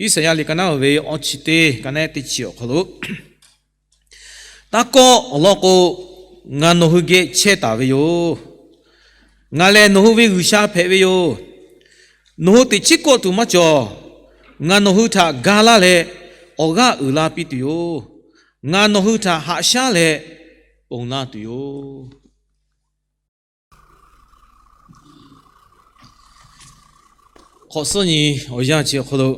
Iˉsaˍyaˆ liꞈ ka naˉ ve awˇ chi teˇ ka naˉ teˇ chi awˬ hk'aw lo, Taˇ kawˆ, awˬ lawn k'o, ngaˬ nawˬ hui geh chehˇ taˍ ve yoˬ. Ngaˬ lehˬ nawˬ hui ve G'uiˬsha hpehꞈ ve yoˬ. Nawˬ hui teꞈ chiˉ kawˆ tuˬ maˇ cawˬ. Ngaˬ nawˬ hui htaꞈ ga laˇ leh, awˬ g'aˇ uiˍ la piˇ tuˬ yoˬ. Ngaˬ nawˬ hui htaꞈ haꞈ shaˉ leh ponˬ laˇ tuˬ yoˬ. Hk'awꞈ suhˉ nyi awˬ yanˇ chi awˬ hk'aw lo,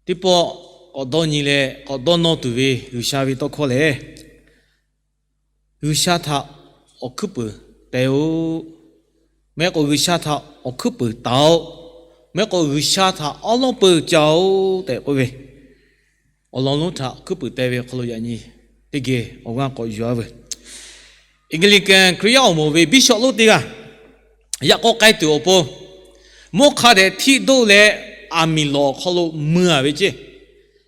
teˇ pawˆ k'awꞈ dawˇ nyi leh k'awꞈ dawˇ nawˇ tuˬ ve G'uiˬsha ve tawˇ hkawˇ lehˬ, G'uiˬsha htaꞈ awˬ hkuiˉ puiˍ teh-oˆ. Mehˆ k'o G'uiˬsha htaꞈ awˬ hkuiˉ puiˍ taˍ-oˆ. Mehˆ k'o G'uiˬsha htaꞈ awˉ lawˉ peu ca-oˆ tehꞈ k'oˆ ve, awˬ lawn lonˉ htaꞈ hkuiˉ puiˍ teh ve awˬ hk'aw lo yaꞈ nyi teˇ geh awˬ g'aˇ k'awꞈ yuˬ-a veuˬ. Anglican Hkriꞈ yaˇ awˬ moˍ ve bishop lonˉ teˇ g'aˇ yaꞈ k'aw k'ai tuˬ awˬ pon, mawˇ hk'a dehꞈ htiˆ doˆ leh aˬ miˍ lawˬ awˬ hk'aw lo mui-a ve ceˇ.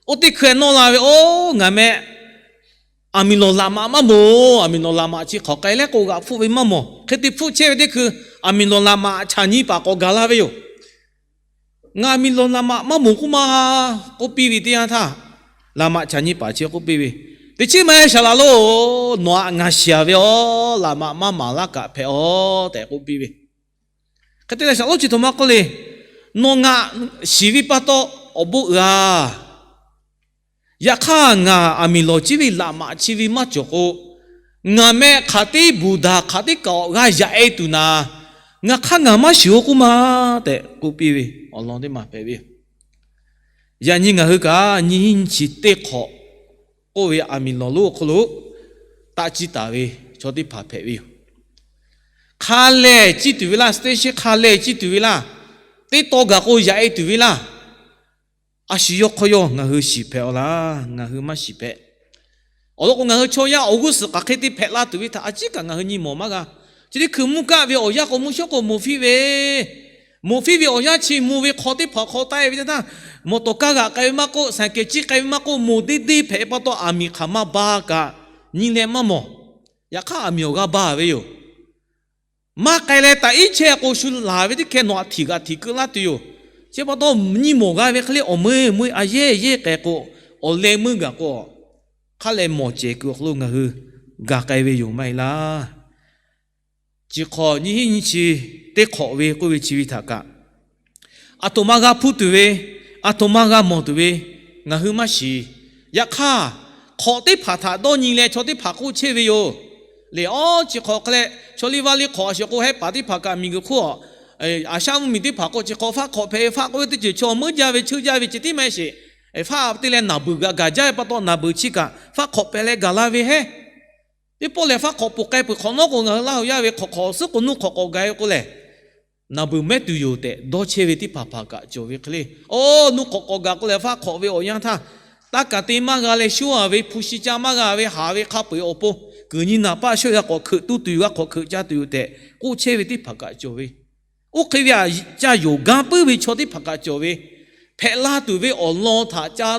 Oˇ teˇ hkui-a nawˇ la ve, Oˇ, ngaˬ meh aˬ miˍ lawˬ laꞈ maꞈ maˇ mawˬ. Aˬ miˍ lawˬ laꞈ maꞈ chi hk'awꞈ k'ai leh k'o g'aꞈ hpfuhˆ ve maˇ mawˬ. Hk'e te hpfuhˆ chehˇ ve teˇ hkui, aˬ miˍ lawˬ laꞈ maꞈ chaꞈ nyi paˍ k'awꞈ gaˬ la ve yoˬ. Ngaˬ aˬ miˍ lawˬ laꞈ maꞈ maˇ mawˬ k'oˆ ma k'oˆ piˇ ve teˇ yanˇ htaˇ, laꞈ maꞈ chaꞈ nyi paˍ chi k'oˆ piˇ ve, Teˇ chiˉ ma-e, saˍ laˍ lonˉ-oˬ, nawˬ htaꞈ ngaˬ shiˍ-a ve yoˬ. Laꞈ maꞈ maˇ maˍ laˇ kaꞈ hpehꞈ-oˆ tehꞈ k'oˆ piˇ ve. Hk'e te leh saˍ laˍ lonˉ chi htoꞈ ma k'oˆ le, Nawˬ ngaˬ shiˍ ve pa taw awˬ bon uiˍ-a. Yaꞈ hk'aˇ, ngaˬ aˬ miˍ lawˬ chi ve laꞈ maꞈ chi ve maˇ cawˬ k'o, ngaˬ meh hk'aˬ teˇ buˬ daˬ hk'aˬ teˇ kaꞈ awˬ g'aˇ yaꞈ-e tuˬ naˍ, ngaˬ hk'aˇ ngaˬ maˇ shiˍ-oˬ k'oˆ ma tehꞈ k'oˆ piˇ ve awˬ lawn teˇ maˬ hpehꞈ ve yoˬ. Yaꞈ nyi ngaˬ hui kaꞈ nyiˇ hinˉ nyiˇ chi teˇ hk'awꞈ k'oˆ ve aˬ miˍ lawˬ lonˉ awˬ hk'aw lo taˆ ciˇ taˍ ve chaw teˇ hpaˍ hpehꞈ ve yoˬ. Hk'a lehˬ ciˇ tuˬ ve laˇ, station hk'a lehˬ ciˇ tuˬ ve laˇ, teˇ taw gaˬ k'o yaꞈ-e tuˬ ve laˇ, a shu yawˇ hk'awˇ yawˇ ngaˬ hui shiˍ hpehꞈ-aw laˇ. Ngaˬ hui maˇ shiˍ hpehꞈ. Awˬ lawn k'o, ngaˬ hui chaw yaˇ awˬ g'uˇ suhˍ hk'aˬ hk'e te hpehꞈ la tuˬ ve htaꞈ a ciˉ kaꞈ ngaˬ hui nyi mawˬ maˇ g'a. Chi teˇ hkui mvuhˇ kaˆ ve awˬ yanˇ k'o, mvuhˇ shawˉ k'o moˍ fiˇ ve, moˍ fiˇ ve awˬ yanˇ chi mvuh ve hk'aw teˇ hpaˍ hk'aw taˆ-e ve teˇ htaˇ, mawˬ tawˍ kaˇ g'aꞈ k'ai ve maˇ k'oˆ, saˍ kehˍ ciˇ k'ai ve maˇ k'oˆ, moˍ deˇ deˇ hpehꞈ pa taw aˬ miˍ hk'aˬ ma ba kaꞈ nyi leh maˇ mawˬ. Yaꞈ hk'aˇ, aˬ miˍ awˬ g'aˇ ba ve yoˬ. Maˇ k'ai leh taꞈ iˉ chehˇ k'o, shu laˬ ve teˇ hkeh nawˬ htaꞈ htiꞈ g'aꞈ htiꞈ keu laˇ tuˬ yoˬ. Chi pa taw nyi mawˬ g'a ve hk'e le, awˬ meuˇ meuˇ a yehˇ yehˇ k'ai k'o, awˬ leh meuˇ gaˬ k'o, hk'a leh mawˬ cehˬ kuiˬ awˬ hk'aw lo ngaˬ hui ga k'ai ve yoˬ maˇ heˆ laˇ. Chi hk'awꞈ nyiˇ hinˉ nyiˇ chi teˇ hk'awꞈ ve k'oˆ ve chi ve htaꞈ kaꞈ, aˬ htoꞈ ma g'a hpuˇ tuˬ ve, aˬ htoꞈ ma g'a mawˬ tuˬ ve, ngaˬ hui maˇ shiˍ. Yaꞈ hk'aˇ, hk'awꞈ teˇ hpaˍ htaꞈ dawˇ nyi leh chaw teˇ hpaˍ k'oˆ chehˇ ve yoˬ. Lehˬ, awˬ chi hk'awꞈ hk'a leh chaw liˇ vaˇ liˇ hk'awꞈ a shuˍ k'o, hehˉ paˍ teˇ hpaˍ kaꞈ miˬguiˬ hk'oˆ, a shaˉ mvuhˇmiˬ teˇ hpaˍ k'o chi hk'awꞈ faˆ hk'awꞈ hpehꞈ ve, faˆ k'oˆ ve teˇ ceuˬ chaw meuˉ jaˇ ve cheuˇ jaˇ ve ceh tiˉ maˇ heˆ sheˍ. Faˆ te leh naˍ beuˬ gaꞈ gaˬ jaˇ ve pa taw, naˍ beuˬ chi kaꞈ faˆ hk'awꞈ hpehꞈ leh gaˬ la ve hehˉ. Teˇ pawˆ lehˬ, faˆ hk'awꞈ poˬ k'ai peuˬ hk'awꞈ nawˉ k'o, ngaˬ hui Laˇ huˍ yaˇ ve hk'awꞈ hk'awꞈ suhˉ k'o nuˇ hk'awꞈ k'awꞈ gaˬ ve k'o lehˬ, naˍ beuˬ mehˉ tuˬ yoˬ tehꞈ dawˇ chehˇ ve teˇ hpaˍ hpaˍ kaꞈ cawˬ ve hk'e le. Oˇ, nuˇ hk'awꞈ k'awꞈ gaˬ k'o lehˬ, faˆ hk'awꞈ ve awˬ yanˇ htaˇ, taˇ kaˍ te maˇ g'a leh shuˉ-a ve, hpu shi ca maˇ g'a ve, haˍ ve hk'a peu-eˬ awˬ pon kuiˬ nyi naˍ paˆ shawˆ g'a k'awꞈ hkeuꞈ tuˬ yoˬ, g'a k'awꞈ hkeuꞈ ca tuˬ yoˬ tehꞈ k'oˆ chehˇ ve teˇ hpaˍ kaꞈ cawˬ ve. Oˇ hk'e ve aꞈ ca yonˍ gaˇ puiˉ ve chaw teˇ hpaˍ kaꞈ cawˬ ve. Hpehꞈ la tuˬ ve awˬ lawn htaꞈ ca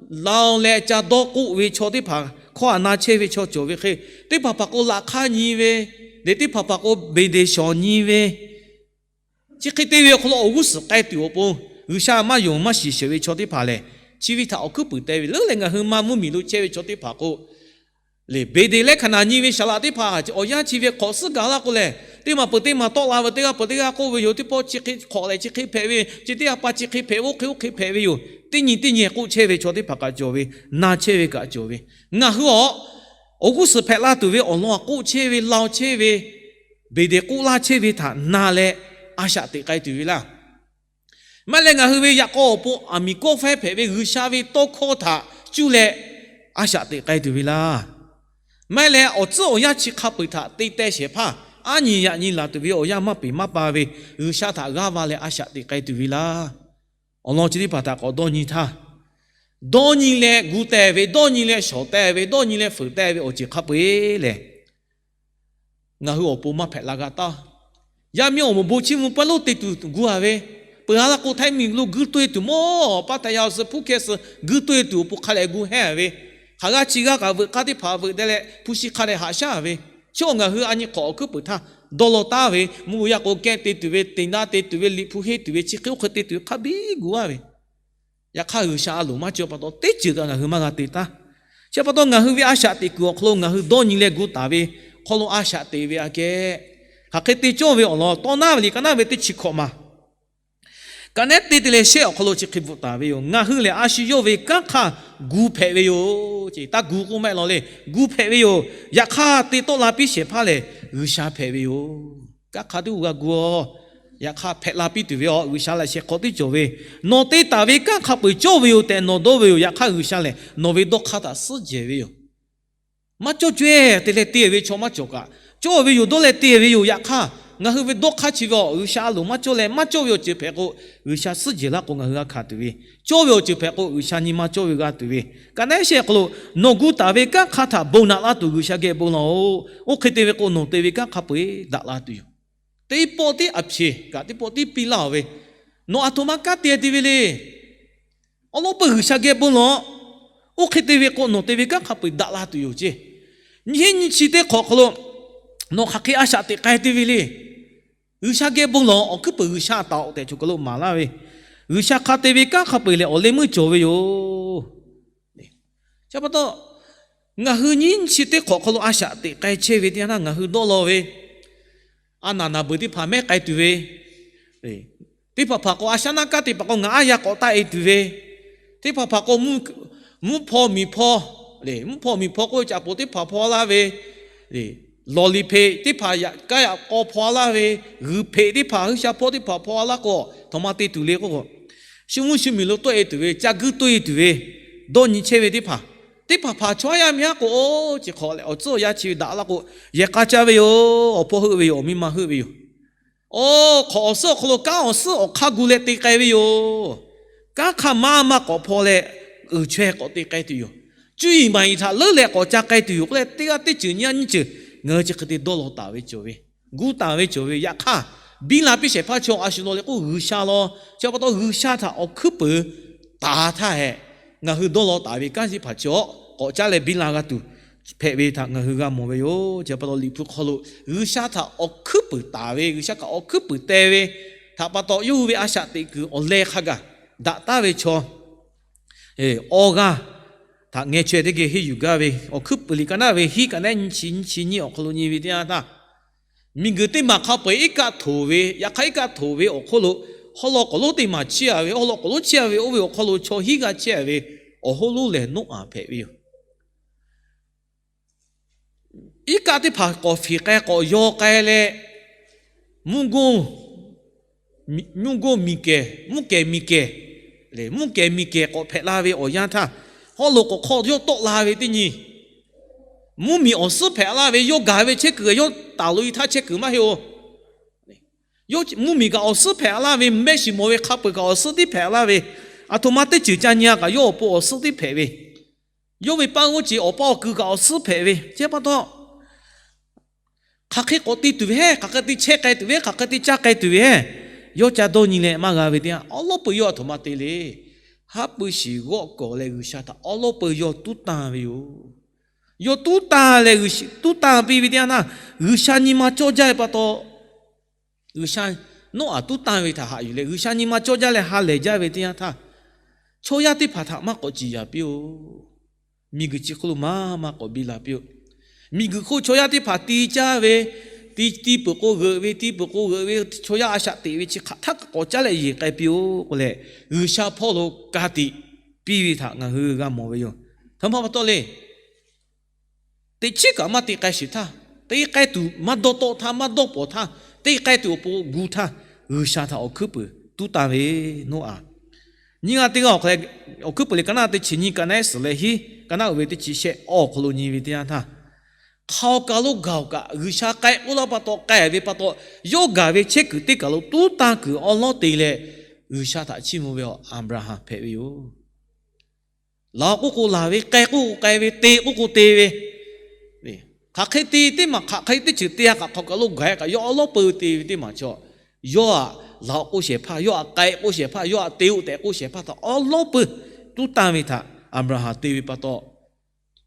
la-o leh ca dawˇ k'oˆ ve chaw teˇ hpaˍ hkawˇ aꞈ na chehˇ ve chaw cawˬ ve hk'e, teˇ hpaˍ hpaˍ k'o laꞈ hk'aˇ nyi ve, leh teˇ hpaˍ hpaˍ k'o beˬ deˬ shawˍ nyi ve, chi hk'e te ve awˬ hk'aw lo awˬ g'uˇ suhˍ k'ai tuˬ awˬ pon, G'uiˬsha maˇ yonˍ maˇ shiˍ sheuˍ ve chaw teˇ hpaˍ lehˬ, chi ve htaꞈ awˬ hkuiˉ puiˍ teh ve leuˉ leh, ngaˬ hui ma mvuhˇmiˬ lo chehˇ ve chaw teˇ hpaˍ k'o, lehˬ beˬ deˬ leh hkaˍ naˍ nyi ve saˍ laꞈ teˇ hpaˍ awˬ yanˇ chi ve hk'awꞈ suhˉ gaˬ laˇ k'o lehˬ, teˇ maˬ peuˬ teˇ maˬ tawˆ la ve teˇ g'aˇ peuˬ teˇ g'aˇ k'oˆ ve yoˬ. Teˇ pawˆ chi hk'e hk'awꞈ lehˬ chi hk'e hpehꞈ ve, chi teˇ g'aˇ pa chi hk'e hpehꞈ ve, oˇ hk'e oˇ hk'e hpehꞈ ve yoˬ. Teˇ nyi teˇ nyi k'oˆ chehˇ ve chaw teˇ hpaˍ kaꞈ cawˬ ve, na chehˇ ve kaꞈ cawˬ ve. Ngaˬ hui awˬ, awˬ g'uˇ suhˍ hpehꞈ la tuˬ ve awˬ lawn k'oˆ chehˇ ve, la-o chehˇ ve, beˬ deˬ k'oˆ laˇ chehˇ ve htaꞈ na leh a shaꞈ teꞈ k'ai tuˬ ve laˇ. Maˇ heˆ leh ngaˬ hui ve yaꞈ k'aw awˬ pon aˬ miˍ kawˆ faiˉ hpehꞈ ve G'uiˬsha ve tawˇ hkawˇ htaꞈ cuˇ leh a shaꞈ teꞈ k'ai tuˬ ve laˇ. Maˇ heˆ leh awˬ tcuhˉ awˬ yanˇ chi hk'a peu-eˬ htaꞈ te teh shehˍ hpaˇ, aˉ nyi yaꞈ nyi laˬ tuˬ ve awˬ yanˇ maˇ peˬ maˇ pa ve G'uiˬsha htaꞈ g'aˇ va leh a shaꞈ teꞈ k'ai tuˬ ve laˇ. Awˬ lawn chi teˇ hpaˍ htaꞈ k'awꞈ dawˇ nyi htaˇ, dawˇ nyi leh gu teh ve, dawˇ nyi leh shawˍ teh ve, dawˇ nyi leh fuiˍ teh ve awˬ ceuˬ hk'a peu-eˬ lehˬ, ngaˬ hui awˬ pon maˇ hpehꞈ la g'a taˇ. Yaˇ miˇ awˬ moˍ bon chiˇ mvuh pawehˇ lonˉ te tuˬ gu-a ve, peuˬ-a laˇ k'o htaiˇ miˬ lo guiˇ toˇ-e tuˬ mawˇ, paˇ taꞈ yaˇ awˬ suh hpuˇ hkeh suh guiˇ toˇ-e tuˬ awˬ pon hk'a lehˬ gu hehnˇ-a ve, hk'aˬ g'aˇ chi g'aˇ kaꞈ veuꞈ k'aˇ teˇ hpaˍ veuꞈ deh leh hpu shi hk'a dehꞈ haꞈ shaˉ-a ve, chi ngaˬ hui a nyi hk'awꞈ awˬ hkuiˉ puiˍ htaˇ dawˇ law taˍ ve, mvuhˇ g'uˇ yaˇ k'o kehˉ te tuˬ ve, teꞈ naˆ te tuˬ ve, liꞈ hpu henˇ tuˬ ve, chi hk'e oˇ hk'e te tuˬ ve hk'a biˇ gu-a ve, Yaꞈ hk'aˇ, G'uiˬsha a loˍ maˇ cawˇ pa taw, teˇ ceuˬ kaꞈ ngaˬ hui maˇ g'a te taˍ. Chi pa taw, ngaˬ hui ve a shaꞈ teꞈ kuiˬ awˬ hk'aw lo ngaˬ hui dawˇ nyi leh gu taˍ ve hk'aw lo a shaꞈ teꞈ ve aꞈ kehˉ, hk'aˬ hk'e te cawˇ ve awˬ lawn tawˇ naˉ ve liꞈ ka naˉ ve teˇ chi hkawꞈ ma, ka naˉ te te leh shehˆ awˬ hk'aw lo chi hk'e bvuhꞈ taˍ ve yoˬ. Ngaˬ hui lehˬ, a shu yawˇ ve kanˉ hk'aˇ gu hpehꞈ ve yoˬ. Chi taˇ gu k'oˆ maˇ heˆ law le, gu hpehꞈ ve yoˬ. Yaꞈ hk'aˇ, te tawˆ la piˇ shehˍ hpaˇ lehˬ, G'uiˬsha hpehꞈ ve yoˬ. Kanˉ hk'aˇ teˇ g'aˇ g'a gu a. Yaꞈ hk'aˇ, hpehꞈ la piˇ tuˬ ve awˬ G'uiˬsha laꞈ sheh hk'aw teˇ cawˬ ve, nawˬ te taˍ ve kanˉ hk'a peu-eˬ cawˇ ve yoˬ tehꞈ nawˬ dawˇ ve yoˬ. Yaꞈ hk'aˇ, G'uiˬsha lehˬ nawˬ ve dawˇ hk'aˇ htaꞈ suhˉ jehˬ ve yoˬ. Maˇ cawˇ caweh te leh te ve chaw maˇ cawˬ kaꞈ, cawˇ ve yoˬ dawˇ leh te ve yoˬ. Yaꞈ hk'aˇ, ngaˬ hui ve dawˇ hk'aˇ chi ve awˬ G'uiˬsha a loˍ maˇ cawˇ leh maˇ cawˇ ve awˬ ceuˬ hpehꞈ k'o, G'uiˬsha suhˉ jehˬ laˇ k'o ngaˬ hui g'a hkanˍ tuˬ ve, cawˇ ve awˬ ceuˬ hpehꞈ k'o G'uiˬsha nyi ma cawˇ ve g'a tuˬ ve, ka naˉ shehˆ awˬ hk'aw lo nawˬ gu taˍ ve kanˉ hk'aˇ htaꞈ bon naꞈ laˇ tuˬ G'uiˬsha geh bon lawˬ-oꞈ. Oˇ hk'e te ve k'o, nawˬ te ve kanˉ hk'a peu-eˬ daꞈ la tuˬ yoˬ. Teˇ pawˆ tiˉ a hpeꞈ kaꞈ teˇ pawˆ tiˉ piˇ laˇ-oˬ ve, nawˬ aˬ htoꞈ ma kanˉ te te ve le. Awˉ lawˉ peuˬ G'uiˬsha geh bon lawˬ. Oˇ hk'e te ve k'o, nawˬ te ve kanˉ hk'a peu-eˬ daꞈ la tuˬ yoˬ ceˇ. Nyiˇ hinˉ nyiˇ chi teˇ hk'awꞈ hk'aw lo nawˬ hk'aˬ hk'e a shaꞈ teꞈ k'ai te ve le. G'uiˬsha geh bon lawˬ. Awˬ hkuiˉ peuˬ G'uiˬsha taˍ-oꞈ tehꞈ chaw kaˬ lo maˍ laˇ ve, G'uiˬsha hk'a te ve kanˉ hk'a peu-eˬ lehˬ, awˬ leh meuˇ cawˬ ve yoˬ. Chi pa taw, ngaˬ hui nyiˇ chi teˇ hk'awꞈ hk'aw lo a shaꞈ teꞈ k'ai chehˇ ve teˇ yanˇ htaˇ, ngaˬ hui dawˇ law ve, a naˍ naˍ beuˬ teˇ hpaˍ mehˉ k'ai tuˬ ve, teˇ hpaˍ hpaˍ k'o a shaˉ naˉ kaˉ teˇ hpaˍ k'o ngaˬ aˉ yaˇ k'awꞈ taˆ e tuˬ ve, teˇ hpaˍ hpaˍ k'o mvuhˇ hpawˇ miˬ hpawˇ, mvuhˇ hpawˇ miˬ hpawˇ k'oˆ ve caꞈ poˍ teˇ hpaˍ hpawˇ laˇ ve, lawˬ liꞈ hpeꞈ teˇ hpaˍ yaꞈ kaˉ yaꞈ k'aw hpawˇ laˇ ve, g'uiˬ hpeꞈ teˇ hpaˍ huiˉ sha hpawˇ teˇ hpaˍ hpawˇ laˇ k'o, a htoꞈ ma te tuˬ le k'oˆ k'o, shu mvuhˇ shu miˬ lo tawˆ e tuˬ ve, ca guiˇ tawˆ e tuˬ ve, dawˇ nyi chehˇ ve teˇ hpaˍ, teˇ hpaˍ hpaˍ chaw aˉ yaˇ miˇ haˉ k'o, oˇ chi hk'awꞈ lehˬ awˬ tcuhˉ awˬ yanˇ chi ve daꞈ laˇ k'o, yehˬ k'a caˇ ve yoˬ. Awˬ hpawˇ heuˆ ve yoˬ. Awˬ miˇ ma heuˆ ve yoˬ. Oˇ hk'awꞈ awˬ suhˉ awˬ hk'aw lo kanˉ awˬ suhˉ awˬ hk'aˇ gu leh te k'ai ve yoˬ. Kanˉ hk'aˇ maˇ maˇ k'awꞈ hpaw leh, uiˍ chaweh k'awꞈ te k'ai tuˬ yoˬ. Cuˇ yiˍ maˍ yiˍ htaꞈ leuˉ leh k'awꞈ ca k'ai tuˬ yoˬ k'oˆ leh, teˇ g'aˇ teˇ ceuˬ nyiˇ g'aˇ nyiˇ ceuˬ ngaˬ hui chi hk'e te dawˇ law taˍ ve cawˬ ve, gu taˍ ve cawˬ ve. Yaꞈ hk'aˇ, biˇ la piˇ shehˍ hpaˇ chaw a shu law leh k'oˆ G'uiˬsha law. Chi pa taw G'uiˬsha htaꞈ awˬ hkuiˉ peuˬ taˍ htaˇ hehꞈ, ngaˬ hui dawˇ law taˍ ve kanˉ teˇ hpaˍ chaw k'awꞈ caˉ leh biˇ la g'a tuˬ hpehꞈ ve htaꞈ ngaˬ hui g'a mawˬ ve yoˬ. Chi pa taw Liꞈ hpu hk'aw lo G'uiˬsha htaꞈ awˬ hkuiˉ peuˬ taˍ ve, G'uiˬsha kaꞈ awˬ hkuiˉ peuˬ te ve htaꞈ pa taw, yawˇ hui ve a shaꞈ teꞈ kuiˬ awˬ leh hk'a gaˬ daꞈ taˍ ve chaw awˬ g'aˇ htaꞈ ngeh chaweh teˇ geh henˇ yuˬ gaˇ ve, Awˬ hkuiˉ peuˬ liꞈ ka naˉ ve hiˉ ka naˉ nyiˇ chi nyiˇ chi nyiˇ awˬ hk'aw lo nyi ve teˇ yanˇ htaˇ, miˬguiˬ teˇ maˬ hk'a peu-eˬ iˉ kaˆ htoꞈ ve, yaꞈ hk'aˇ iˉ kaˆ htoꞈ ve awˬ hk'oˆ lo, haw law k'awꞈ lonˉ teˇ maˬ chehˇ a ve, haw law k'awꞈ lonˉ chehˇ a ve, oˇ ve awˬ hk'aw lo chaw hiˉ g'a chehˇ a ve awˬ hoˉ lonˉ lehˬ Noˉaꞈ hpehꞈ ve yoˬ. Iˉ kaˆ teˇ hpaˍ k'awꞈ fiˍ k'ai k'awꞈ yaw k'ai leh, mvuhˇ goˇ, mvuhˇ goˇ miˬ kehˬ, mvuhˇ kehˬ miˬ kehˬ, mvuhˇ kehˬ miˬ kehˬ k'awꞈ hpehꞈ la ve awˬ yanˇ htaˇ, haw loꞈ k'awꞈ hk'aw yawˇ tawˆ la ve teˇ nyi, mvuhˇmiˬ awˬ suhˉ hpehꞈ laˇ ve, yawˇ gaˬ ve chehˇ kuiˬ yawˇ taˍ lo e htaˇ chehˇ kuiˬ maˇ heˆ-oˬ. Yawˇ mvuhˇmiˬ kaꞈ awˬ suhˉ hpehꞈ laˇ ve, mehˆ shiˍ mawˬ ve hk'a peu-eˬ kaꞈ awˬ suhˉ tiˉ hpehꞈ laˇ ve, aˬ htoꞈ ma teˇ ceuˬ ca nyi a kaꞈ yawˇ awˬ pon awˬ suhˉ tiˉ hpehꞈ ve, yawˇ ve paˇ g'oˇ ce awˬ paˇ awˬ kui kaꞈ awˬ suhˉ hpehꞈ ve. Chi pa taw, hk'aˬ hk'e k'awꞈ te tuˬ ve heˆ, hk'aˬ hk'e te chehˇ k'ai tuˬ ve heˆ, hk'aˬ hk'e te caˇ k'ai tuˬ ve heˆ, yawˇ ca dawˇ nyi leh maˇ g'a ve teˇ yanˇ, awˉ lawˉ peuˬ yawˇ aˬ htoꞈ ma te le. Haˉ pui shiˍ g'awˆ kawˍ leh G'uiˬsha htaꞈ awˉ lawˉ peuˬ yawˇ tuˉ tanˇ ve yoˬ. Yawˇ tuˉ tanˇ leh, tuˉ tanˇ piˇ ve teˇ yanˇ htaˇ, G'uiˬsha nyi ma cawˇ jaˇ ve pa taw, G'uiˬsha, Noˉaꞈ tuˉ tanˇ ve htaꞈ haꞈ yuˬ leh G'uiˬsha nyi ma cawˇ jaˇ leh ha lehˬ jaˇ ve teˇ yanˇ htaˇ, chaw yaˇ teˇ hpaˍ htaꞈ maˇ k'awꞈ ciˍ yanˍ piˇ-oˬ. Miˬguiˬ chi hk'oˆ lo maˇ maˇ k'awꞈ biˇ la piˇ-oˆ. Miˬguiˬ hk'oˆ chaw yaˇ teˇ hpaˍ ti caˇ ve, ti ti peuˬ k'o g'euꞈ ve, ti peuˬ k'o g'euꞈ ve, chaw yaˇ a shaꞈ teꞈ ve chi hk'aˬ htaˇ kaꞈ k'awꞈ caˉ leh yeˬ k'ai piˇ-oˆ k'oˆ leh, G'uiˬsha hpawˇ lo ka tiꞈ piˇ ve htaꞈ ngaˬ hui g'a mawˬ ve yoˬ. Htaꞈ ma pa taw le. Teꞈ chiˉ kaꞈ maˇ te k'ai sheˍ htaˇ, te k'ai tuˬ maˇ dawˇ tawˆ htaˇ, maˇ dawˇ pawˍ htaˇ, te k'ai tuˬ awˬ pon gu htaˇ, G'uiˬsha htaꞈ awˬ hkuiˉ peuˬ tuˉ tanˇ ve Noˉaꞈ. Nyiˇ g'aˇ teˇ g'aˇ awˬ hk'aw leh, Awˬ hkuiˉ peuˬ liꞈ ka naˉ teˇ chi nyiˇ, ka naˉ suhˍ leh hiˉ, ka naˉ uiˍ ve teˇ chi shehˆ awˬ hk'aw lo nyi ve teˇ yanˇ htaˇ, hk'aoˍ kaˬ lo gaˬ-oˬ kaꞈ G'uiˬsha k'ai k'oˆ laˇ pa taw k'ai ve pa taw, yawˇ gaˬ ve chehˇ kuiˬ teˇ kaˬ lo tuˉ tanˇ kuiˬ awˉ lawˉ te leh, G'uiˬsha htaꞈ chiˇ mvuh ve awˬ Aˍbraˍhanˍ hpehꞈ ve yoˬ. Laˬ k'oˆ k'o laˬ ve, k'ai k'oˆ k'o k'ai ve, te k'oˆ k'o te ve. Hk'aˬ hk'e te teˇ maˬ, hk'aˬ hk'e teˇ ceuˬ te-a kaꞈ hk'aoˍ kaˬ lo gaˬ-e kaꞈ yawˇ awˉ lawˉ peu te ve teˇ maˬ chaw, yawˇ aꞈ laˬ-oꞈ k'oˆ shehˍ hpaˇ, yawˇ aꞈ k'ai k'oˆ shehˍ hpaˇ, yawˇ aꞈ te-oꞈ tehꞈ k'oˆ shehˍ hpaˇ htaꞈ awˉ lawˉ peu tuˉ tanˇ ve htaꞈ Aˍbraˍhanˍ te ve pa taw,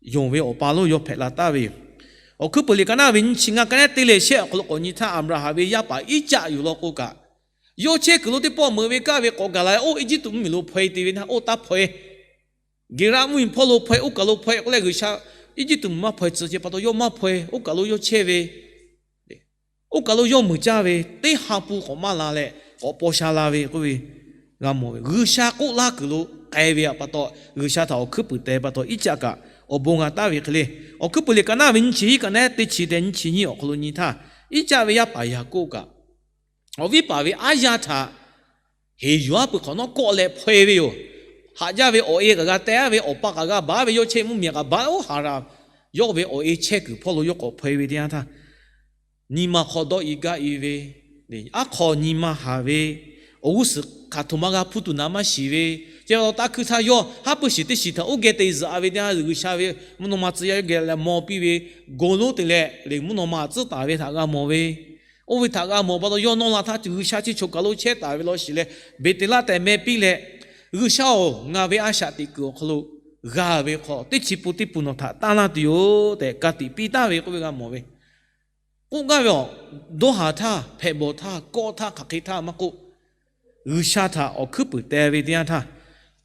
yonˍ ve awˬ pa lonˉ yawˇ hpehꞈ la taˍ ve yoˬ. Awˬ hkuiˉ peuˬ liꞈ ka naˉ ve nyiˇ chi ngaˇ, ka naˉ teˇ leh shehˆ awˬ hk'aw lo k'awꞈ nyi htaˇ, Aˍbraˍhanˍ ve yaˇ paˍ Iˉcaˆ yuˬ law k'o kaꞈ, Yawˇ chehˇ kuiˬ lo teˇ pawˆ meuꞈ ve kaˇ ve k'awꞈ gaˬ la leh, oˇ Eˇjiˇtuꞈ mvuhˇmiˬ lo hpaw-e te ve naˇ, oˇ taˇ hpaw-e. Geˍraˆ mvuhˇmiˬ hpawˇ lo hpaw-e, oˇ kaˬ lo hpaw-e k'oˆ leh, G'uiˬsha Eˇjiˇtuꞈ mvuhˇmiˬ maˇ hpaw-e tcuh ce pa taw, yawˇ maˇ hpaw-e, oˇ kaˬ lo yawˇ chehˇ ve, oˇ kaˬ lo yawˇ meuꞈ caˇ ve, teˇ ha pu k'awꞈ maˇ la leh k'awꞈ paw sha la ve k'oˆ ve g'a mawˬ ve. G'uiˬsha k'oˆ laˇ kuiˬ lo k'ai ve pa taw, G'uiˬsha htaꞈ awˬ hkuiˉ puiˍ teh pa taw, Iˉcaˆ kaꞈ awˬ bon g'a taˍ ve hk'e le. Awˬ hkuiˉ puiˍ liꞈ ka naˇ ve nyiˇ chi hiˉ ka naˉ teˇ chi tehꞈ nyiˇ chi nyiˇ awˬ hk'aw lo nyi htaˇ, Iˉcaˆ ve yaˇ paˍ Yaˍkoˆ kaꞈ awˬ viˉ paˍ ve aˉ yaˇ htaꞈ heˍ yuˬ-aˉ peuˬ hk'awꞈ nawˉ kawˆ leh hpaw-e ve yoˬ. Haꞈ jaˇ ve awˬ e kaꞈ g'a teh-a ve, awˬ pa kaꞈ g'a baˬ ve, yawˇ chehˇ mvuhˇmiˬ kaꞈ baˬ-oˬ haˍ raˍ. Yawˇ ve awˬ e chehˇ kuiˬ hpawˇ lo yawˇ k'awꞈ hpaw-e ve teˇ yanˇ htaˇ, nyi ma hk'aw dawˇ i gaˇ i ve, aˉ hk'aw nyi ma haˍ ve, awˬ g'uˇ suhˍ hk'aˬ htoꞈ ma g'a hpuˇ tuˬ naˍ maˇ shiˍ ve, chi pa taw taˇ hkuiˇ htaˇ yawˇ haˉ pui shiˍ teˇ shiˍ htaꞈ oˇ geh te zuhꞈ-a ve teˇ yanˇ, G'uiˬsha ve mvuhˇ naw ma tcuh yaˇ geh leh maw piˇ ve, go lonˉ te leh le mvuhˇ naw ma tcuhˉ taˍ ve htaꞈ g'a mawˬ ve, oˇ ve htaꞈ g'a mawˬ pa taw, yawˇ nawˇ la htaˇ G'uiˬsha chi choˬ kaˬ lo chehˇ taˍ ve law shiˍ leh, Beˍteˍlaˆ tehꞈ meh piˇ leh, G'uiˬsha-oˬ, ngaˬ ve a shaꞈ teꞈ kuiˬ awˬ hk'aw lo g'a ve hk'aw teˇ chi pun teˇ pun nawˬ htaꞈ tanˇ laˇ tuˬ yoˬ tehꞈ ka tiꞈ piˇ taˍ ve k'oˆ ve g'a mawˬ ve. K'oˆ gaˇ ve, dawˇ haˍ htaˇ, hpehꞈ bawˬ htaˇ, kawˆ htaˇ, hk'aˬ hk'e htaˇ maˇ k'oˆ, G'uiˬsha htaꞈ awˬ hkuiˉ puiˍ teh ve teˇ yanˇ htaˇ,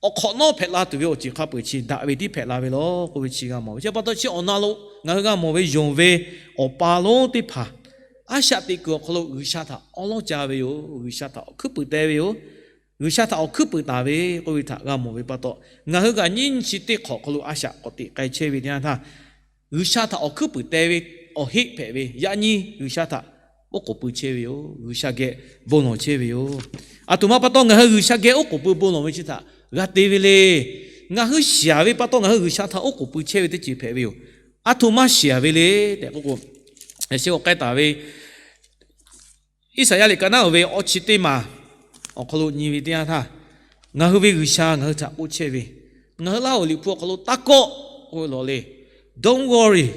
awˬ hk'awꞈ nawˉ hpehꞈ la tuˬ ve awˬ ceuˬ hk'a peu-eˬ chi daꞈ ve tiˉ hpehꞈ la ve law k'oˆ ve chi g'a mawˬ ve. Chi pa taw chi awˬ na lo ngaˬ hui g'a mawˬ ve yonˍ ve awˬ pa lonˉ teˇ hpaˍ a shaꞈ teꞈ kuiˬ awˬ hk'aw lo G'uiˬsha htaꞈ awˉ lawˉ ca ve yoˬ. G'uiˬsha htaꞈ awˬ hkuiˉ puiˍ teh ve yoˬ. G'uiˬsha htaꞈ awˬ hkuiˉ puiˍ taˍ ve k'oˆ ve htaꞈ g'a mawˬ ve pa taw, ngaˬ hui kaꞈ nyiˇ chi teˇ hk'awꞈ hk'aw lo a shaꞈ k'awꞈ teꞈ k'ai chehˇ ve teˇ yanˇ htaˇ, G'uiˬsha htaꞈ awˬ hkuiˉ puiˍ teh ve awˬ heˆ hpehꞈ ve, yaꞈ nyi G'uiˬsha htaꞈ oˉ k'oˍ pui chehˇ ve yoˬ. G'uiˬsha geh bon lawˬ chehˇ ve yoˬ. Aˬ htoꞈ ma pa taw ngaˬ hui G'uiˬsha geh oˉ k'oˍ pui bon lawˬ ve chi htaꞈ g'a te ve le. Ngaˬ hui shiˍ-a ve pa taw ngaˬ hui G'uiˬsha htaꞈ oˉ k'oˍ pui chehˇ ve teˇ ceuˬ hpehꞈ ve yoˬ. Aˬ htoꞈ ma shiˍ-a ve le tehꞈ k'oˆ k'o, yaꞈ sheh k'awꞈ k'ai taˍ ve Iˉsaˍyaˆ liꞈ ka naˉ-oˬ ve awˇ chi teˇ maˬ awˬ hk'aw lo nyi ve teˇ yanˇ htaˇ, ngaˬ hui ve G'uiˬsha ngaˬ hui htaꞈ k'oˆ chehˇ ve, ngaˬ hui Laˇ huˍ liꞈ hpu awˬ hk'aw lo taˇ kawˆ k'oˆ ve lawˬ le. Don't worry,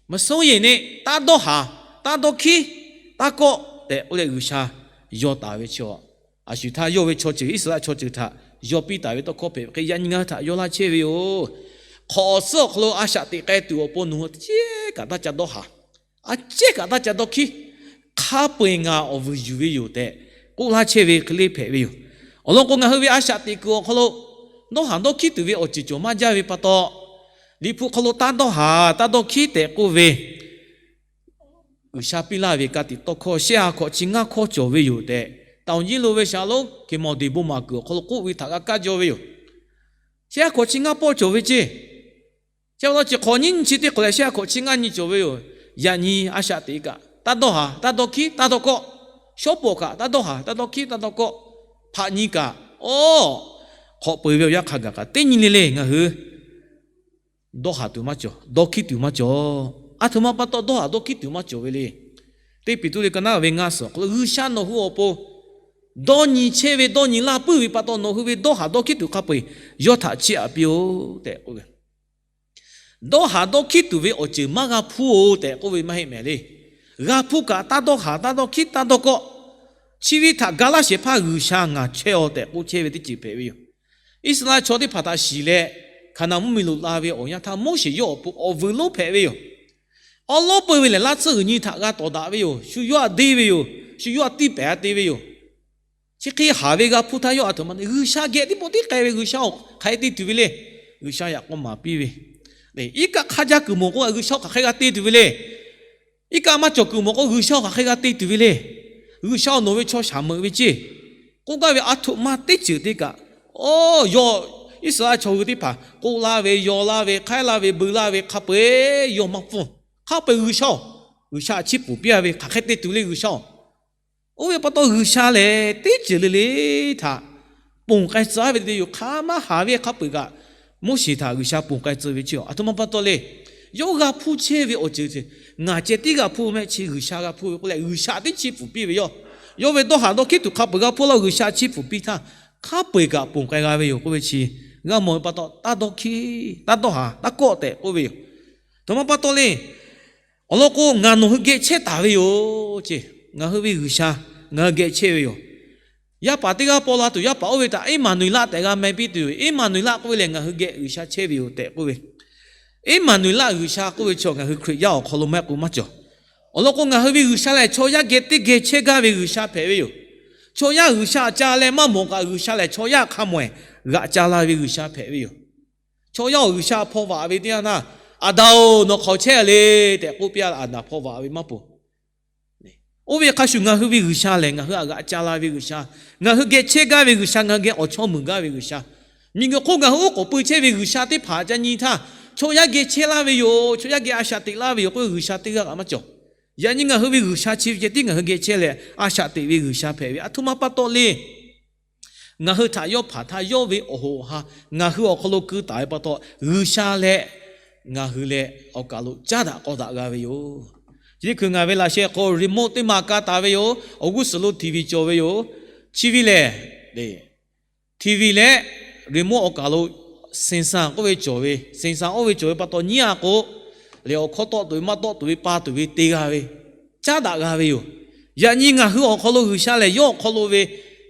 မစိုးရိမ်နှင့်, taˇ dawˇ haˍ, taˇ dawˇ hkiˉ, taˇ kawˆ tehꞈ k'oˆ leh G'uiˬsha yaw taˍ ve chaw, a shu htaˇ yawˇ ve chaw ceuˬ, Iˉsaˍreˍlaˆ chaw ceuˬ htaꞈ yaw piˇ taˍ ve tawˇ hkawˇ hpehꞈ ve hk'e, yaꞈ nyi ngaˬ hui htaꞈ yaw laˇ chehˇ ve yoˬ. Hk'awꞈ awˬ suhˉ awˬ hk'aw lo a shaꞈ teꞈ k'ai tuˬ awˬ pon nawˬ hui a ciˉ kaꞈ taˇ ca dawˇ haˍ, a ciˉ kaꞈ taˇ ca dawˇ hkiˉ, hk'a peu-eˬ ngaˬ awˬ vuiˬ yuˬ ve yoˬ tehꞈ k'oˆ laˇ chehˇ ve hk'e le hpehꞈ ve yoˬ. Awˬ lawn k'o, ngaˬ hui ve a shaꞈ teꞈ kuiˬ awˬ hk'aw lo dawˇ haˍ dawˇ hkiˉ tuˬ ve awˬ ceuˬ cawˬ maˇ jaˇ ve pa taw, Liꞈ hpu hk'aw lo taˇ dawˇ haˍ, taˇ dawˇ hkiˉ tehꞈ k'oˆ ve, G'uiˬsha piˇ laˇ ve ka tiꞈ tawˇ hkawˇ shehˆ ha hkawꞈ chi ngaˇ hkawˇ cawˬ ve yoˬ tehꞈ, taoˍ jiˇ lo ve shaˍ lonˉ Keˍmawnˍdeˍ bon maˍ kuiˬ awˬ hk'aw lo k'oˆ ve htaꞈ g'a kaˇ jaw ve yoˬ. Shehˆ ha hkawꞈ chi ngaˇ pawˆ cawˬ ve ceˇ. Chi pa taw chi hk'awꞈ nyiˇ nyi chi teˇ hk'awꞈ leh shehˆ ha hkawꞈ chi ngaˇ nyi cawˬ ve yoˬ. Yaꞈ nyi a shaꞈ teꞈ kaꞈ taˇ dawˇ haˍ, taˇ dawˇ hkiˉ, taˇ dawˇ kawˆ. Shawˉ pawˍ kaꞈ taˇ dawˇ haˍ, taˇ dawˇ hkiˉ, taˇ dawˇ kawˆ. Hpaꞈ nyi kaꞈ, oˇ, hk'awꞈ peu-eˬ ve awˬ yanˇ hk'a gaˬ kaꞈ teˇ nyi le le ngaˬ hui dawˇ haˍ tuˬ maˇ cawˬ, dawˇ hkiˉ tuˬ maˇ cawˬ. Aˬ htoꞈ ma pa taw dawˇ haˍ dawˇ hkiˉ tuˬ maˇ cawˬ ve le. Teˇ Peˍtruˆ liꞈ ka naˉ ve ngaˇ suhˍ awˬ hk'aw lo, G'uiˬsha nawˬ hui awˬ pon dawˇ nyi chehˇ ve dawˇ nyi laˇ puiˉ ve pa taw, nawˬ hui ve dawˇ haˍ dawˇ hkiˉ tuˬ hk'a peu-eˬ yawˇ htaꞈ chiˇ aꞈ piˇ-oˆ tehꞈ k'oˆ ve. Dawˇ haˍ dawˇ hkiˉ tuˬ ve awˬ ceuˬ maˇ g'a hpuˇ-oˬ tehꞈ k'oˆ ve maˇ heˆ mehˍ le. G'a hpuˇ kaꞈ taˇ dawˇ haˍ, taˇ dawˇ hkiˉ, taˇ dawˇ kawˆ. Chi ve htaꞈ ga laˇ shehˍ hpaˇ G'uiˬsha ngaˬ chehˇ-aw tehꞈ k'oˆ chehˇ ve teˇ ceuˬ hpehꞈ ve yoˬ. Iˉsaˍreˍlaˆ chaw teˇ hpaˍ htaꞈ shiˍ leh, Hkaˍnanˍ mvuhˇmiˬ lo la ve awˬ yanˇ htaˇ, Moˉseˍ yawˇ awˬ pon awˬ vuiˬ lonˉ hpehꞈ ve yoˬ. Awˉ lawˉ peu ve lehˬ, laˇ tsuhˇ g'uiˬ nyi htaꞈ g'a tawˍ daꞈ ve yoˬ. Shu yawˇ htaꞈ deˇ ve yoˬ. Shu yawˇ htaꞈ tiˇ pehˍ-a te ve yoˬ. Chi hk'e haˍ ve g'a hpuˇ htaˇ, yawˇ aˬ htoꞈ ma G'uiˬsha geh teˇ pawˆ tiˉ k'ai ve, G'uiˬsha-oˬ, hk'aˬ hk'e te tuˬ ve le. G'uiˬsha yaꞈ k'aw maˍ piˇ ve, iˉ kaˆ hk'aˇ jaˇ kuiˬ mawˬ k'o, G'uiˬsha-oˬ, hk'aˬ hk'e g'a te tuˬ ve le. Iˉ kaˆ maˇ cawˬ kuiˬ mawˬ k'o, G'uiˬsha-oˬ, hk'aˬ hk'e g'a te tuˬ ve le. G'uiˬsha-oˬ, nawˬ ve chaw shaˍ meuꞈ ve ceˇ k'oˆ gaˇ ve, aˬ htoꞈ ma teˇ ceuˬ te kaꞈ, oˇ, yawˇ Iˉsaˍreˍlaˆ chaw hui teˇ hpaˍ k'oˆ laˇ ve, yaw laˇ ve, hk'aiˉ laˇ ve, beu laˇ ve hk'a peu-eˬ yawˇ maˇ pfuhˇ. Hk'a peu-eˬ G'uiˬsha-oˬ, G'uiˬsha chiˇ pfuhˍ piˇ-a ve, hk'aˬ hk'e te tuˬ le G'uiˬsha-oˬ. Oˇ ve pa taw, G'uiˬsha lehˬ teˇ ceuˬ le le htaꞈ ponˬ k'ai tcuh-a ve te yoˬ. Hk'a maˇ haˍ ve hk'a peu-eˬ kaꞈ, Moˉseˍ htaꞈ G'uiˬsha ponˬ k'ai tcuh ve chi aˬ htoꞈ ma pa taw le. Yawˇ g'a hpuˇ chehˇ ve awˬ ceuˬ, ngaˬ ceh tiˉ g'a hpuˇ ve mehˆ, chi G'uiˬsha g'a hpuˇ ve k'oˆ leh, G'uiˬsha teˇ chiˇ pfuhˍ piˇ ve yoˬ. Yawˇ ve dawˇ haˍ dawˇ hkiˉ tuˬ hk'a peu-eˬ g'a hpuˇ laˇ, G'uiˬsha chiˇ pfuhˍ piˇ htaˇ, hk'a peu-eˬ kaꞈ ponˬ k'ai g'a ve yoˬ k'oˆ ve chi g'a mawˬ ve pa taw, taˇ dawˇ hkiˉ, taˇ dawˇ haˍ, taˇ kawˆ tehꞈ k'oˆ ve yoˬ. Aˬ htoꞈ ma pa taw le. Awˬ lawn k'o, ngaˬ nawˬ hui geh chehˇ taˍ ve yoˬ ceˇ. Ngaˬ hui ve G'uiˬsha ngaˬ hui geh chehˇ ve yoˬ. Yaˇ paˍ teˇ g'aˇ paw la tuˬ, yaˇ paˍ oˇ ve htaꞈ Eˇmaˍnuˍeˍlaˆ tehꞈ g'a meh piˇ tuˬ yoˬ. Eˇmaˍnuˍeˍlaˆ k'oˆ ve lehˬ, ngaˬ hui geh G'uiˬsha chehˇ ve yoˬ tehꞈ k'oˆ ve. Eˇmaˍnuˍeˍlaˆ G'uiˬsha k'oˆ ve chaw ngaˬ hui Hkriꞈ yaˇ awˬ hk'aw lo maˇ heˆ k'o maˇ cawˬ. Awˬ lawn k'o, ngaˬ hui ve G'uiˬsha lehˬ, chaw yaˇ geh teˇ geh chehˇ gaˇ ve G'uiˬsha hpehꞈ ve yoˬ. Chaw yaˇ G'uiˬsha ca leh maˇ mawˬ kaꞈ, G'uiˬsha lehˬ chaw yaˇ hk'a mawˬ-ehˍ g'aꞈ ca la ve G'uiˬsha hpehꞈ ve yoˬ. Chaw yaˇ-oˬ, G'uiˬsha hpaw vaꞈ ve teˇ yanˇ htaˇ, Aˍdanˍ-oˬ, nawˬ hk'aoˬ chehˇ le tehꞈ k'oˆ piˇ-a leh, Aˍdanˍ hpaw vaꞈ ve maˇ peuˬ. Oˇ ve hk'a shuˍ ngaˬ hui ve G'uiˬsha lehˬ, ngaˬ hui htaꞈ g'aꞈ ca la ve G'uiˬsha, ngaˬ hui geh chehˇ gaˇ ve G'uiˬsha, ngaˬ hui geh awˬ chawˇ muiˬ gaˇ ve G'uiˬsha. Miˬguiˬ hk'oˆ ngaˬ hui oˉ k'oˍ pui chehˇ ve G'uiˬsha teˇ hpaˍ ca nyi htaˇ, chaw yaˇ geh chehˇ laˇ ve yoˬ, chaw yaˇ geh a shaꞈ teꞈ laˇ ve yoˬ k'oˆ ve G'uiˬsha teˇ g'aˇ kaꞈ maˇ cawˬ. Yaꞈ nyi ngaˬ hui ve G'uiˬsha chi ve ceh tiˉ ngaˬ hui geh chehˇ leh a shaꞈ teꞈ ve G'uiˬsha hpehꞈ ve aˬ htoꞈ ma pa taw le. Ngaˬ hui htaꞈ yawˇ hpanˍ htaˇ, yawˇ ve awˬ hoꞈ awˬ ha ngaˬ hui awˬ hk'aw lo keu taˍ ve pa taw, G'uiˬsha leh ngaˬ hui leh awˬ kaˬ lo caˉ daꞈ k'aw daꞈ g'a ve yoˬ. Chi teˇ hkui ngaˬ ve laꞈ sheh hk'aw remote teˇ ma ka taˍ ve yoˬ. Awˬ g'uˇ suhˍ lo TV cawˬ ve yoˬ. Chi ve lehˬ, TV leh remote awˬ kaˬ lo sensa k'oˆ ve cawˬ ve, sensa oˇ ve cawˬ ve pa taw nyiˉ a k'o, lehˬ awˬ hkawˇ tawˆ tuˬ ve maˇ tawˆ tuˬ ve pa tuˬ ve te g'a ve, caˉ daꞈ g'a ve yoˬ. Yaꞈ nyi ngaˬ hui awˬ hk'aw lo G'uiˬsha lehˬ, yawˇ awˬ hk'aw lo ve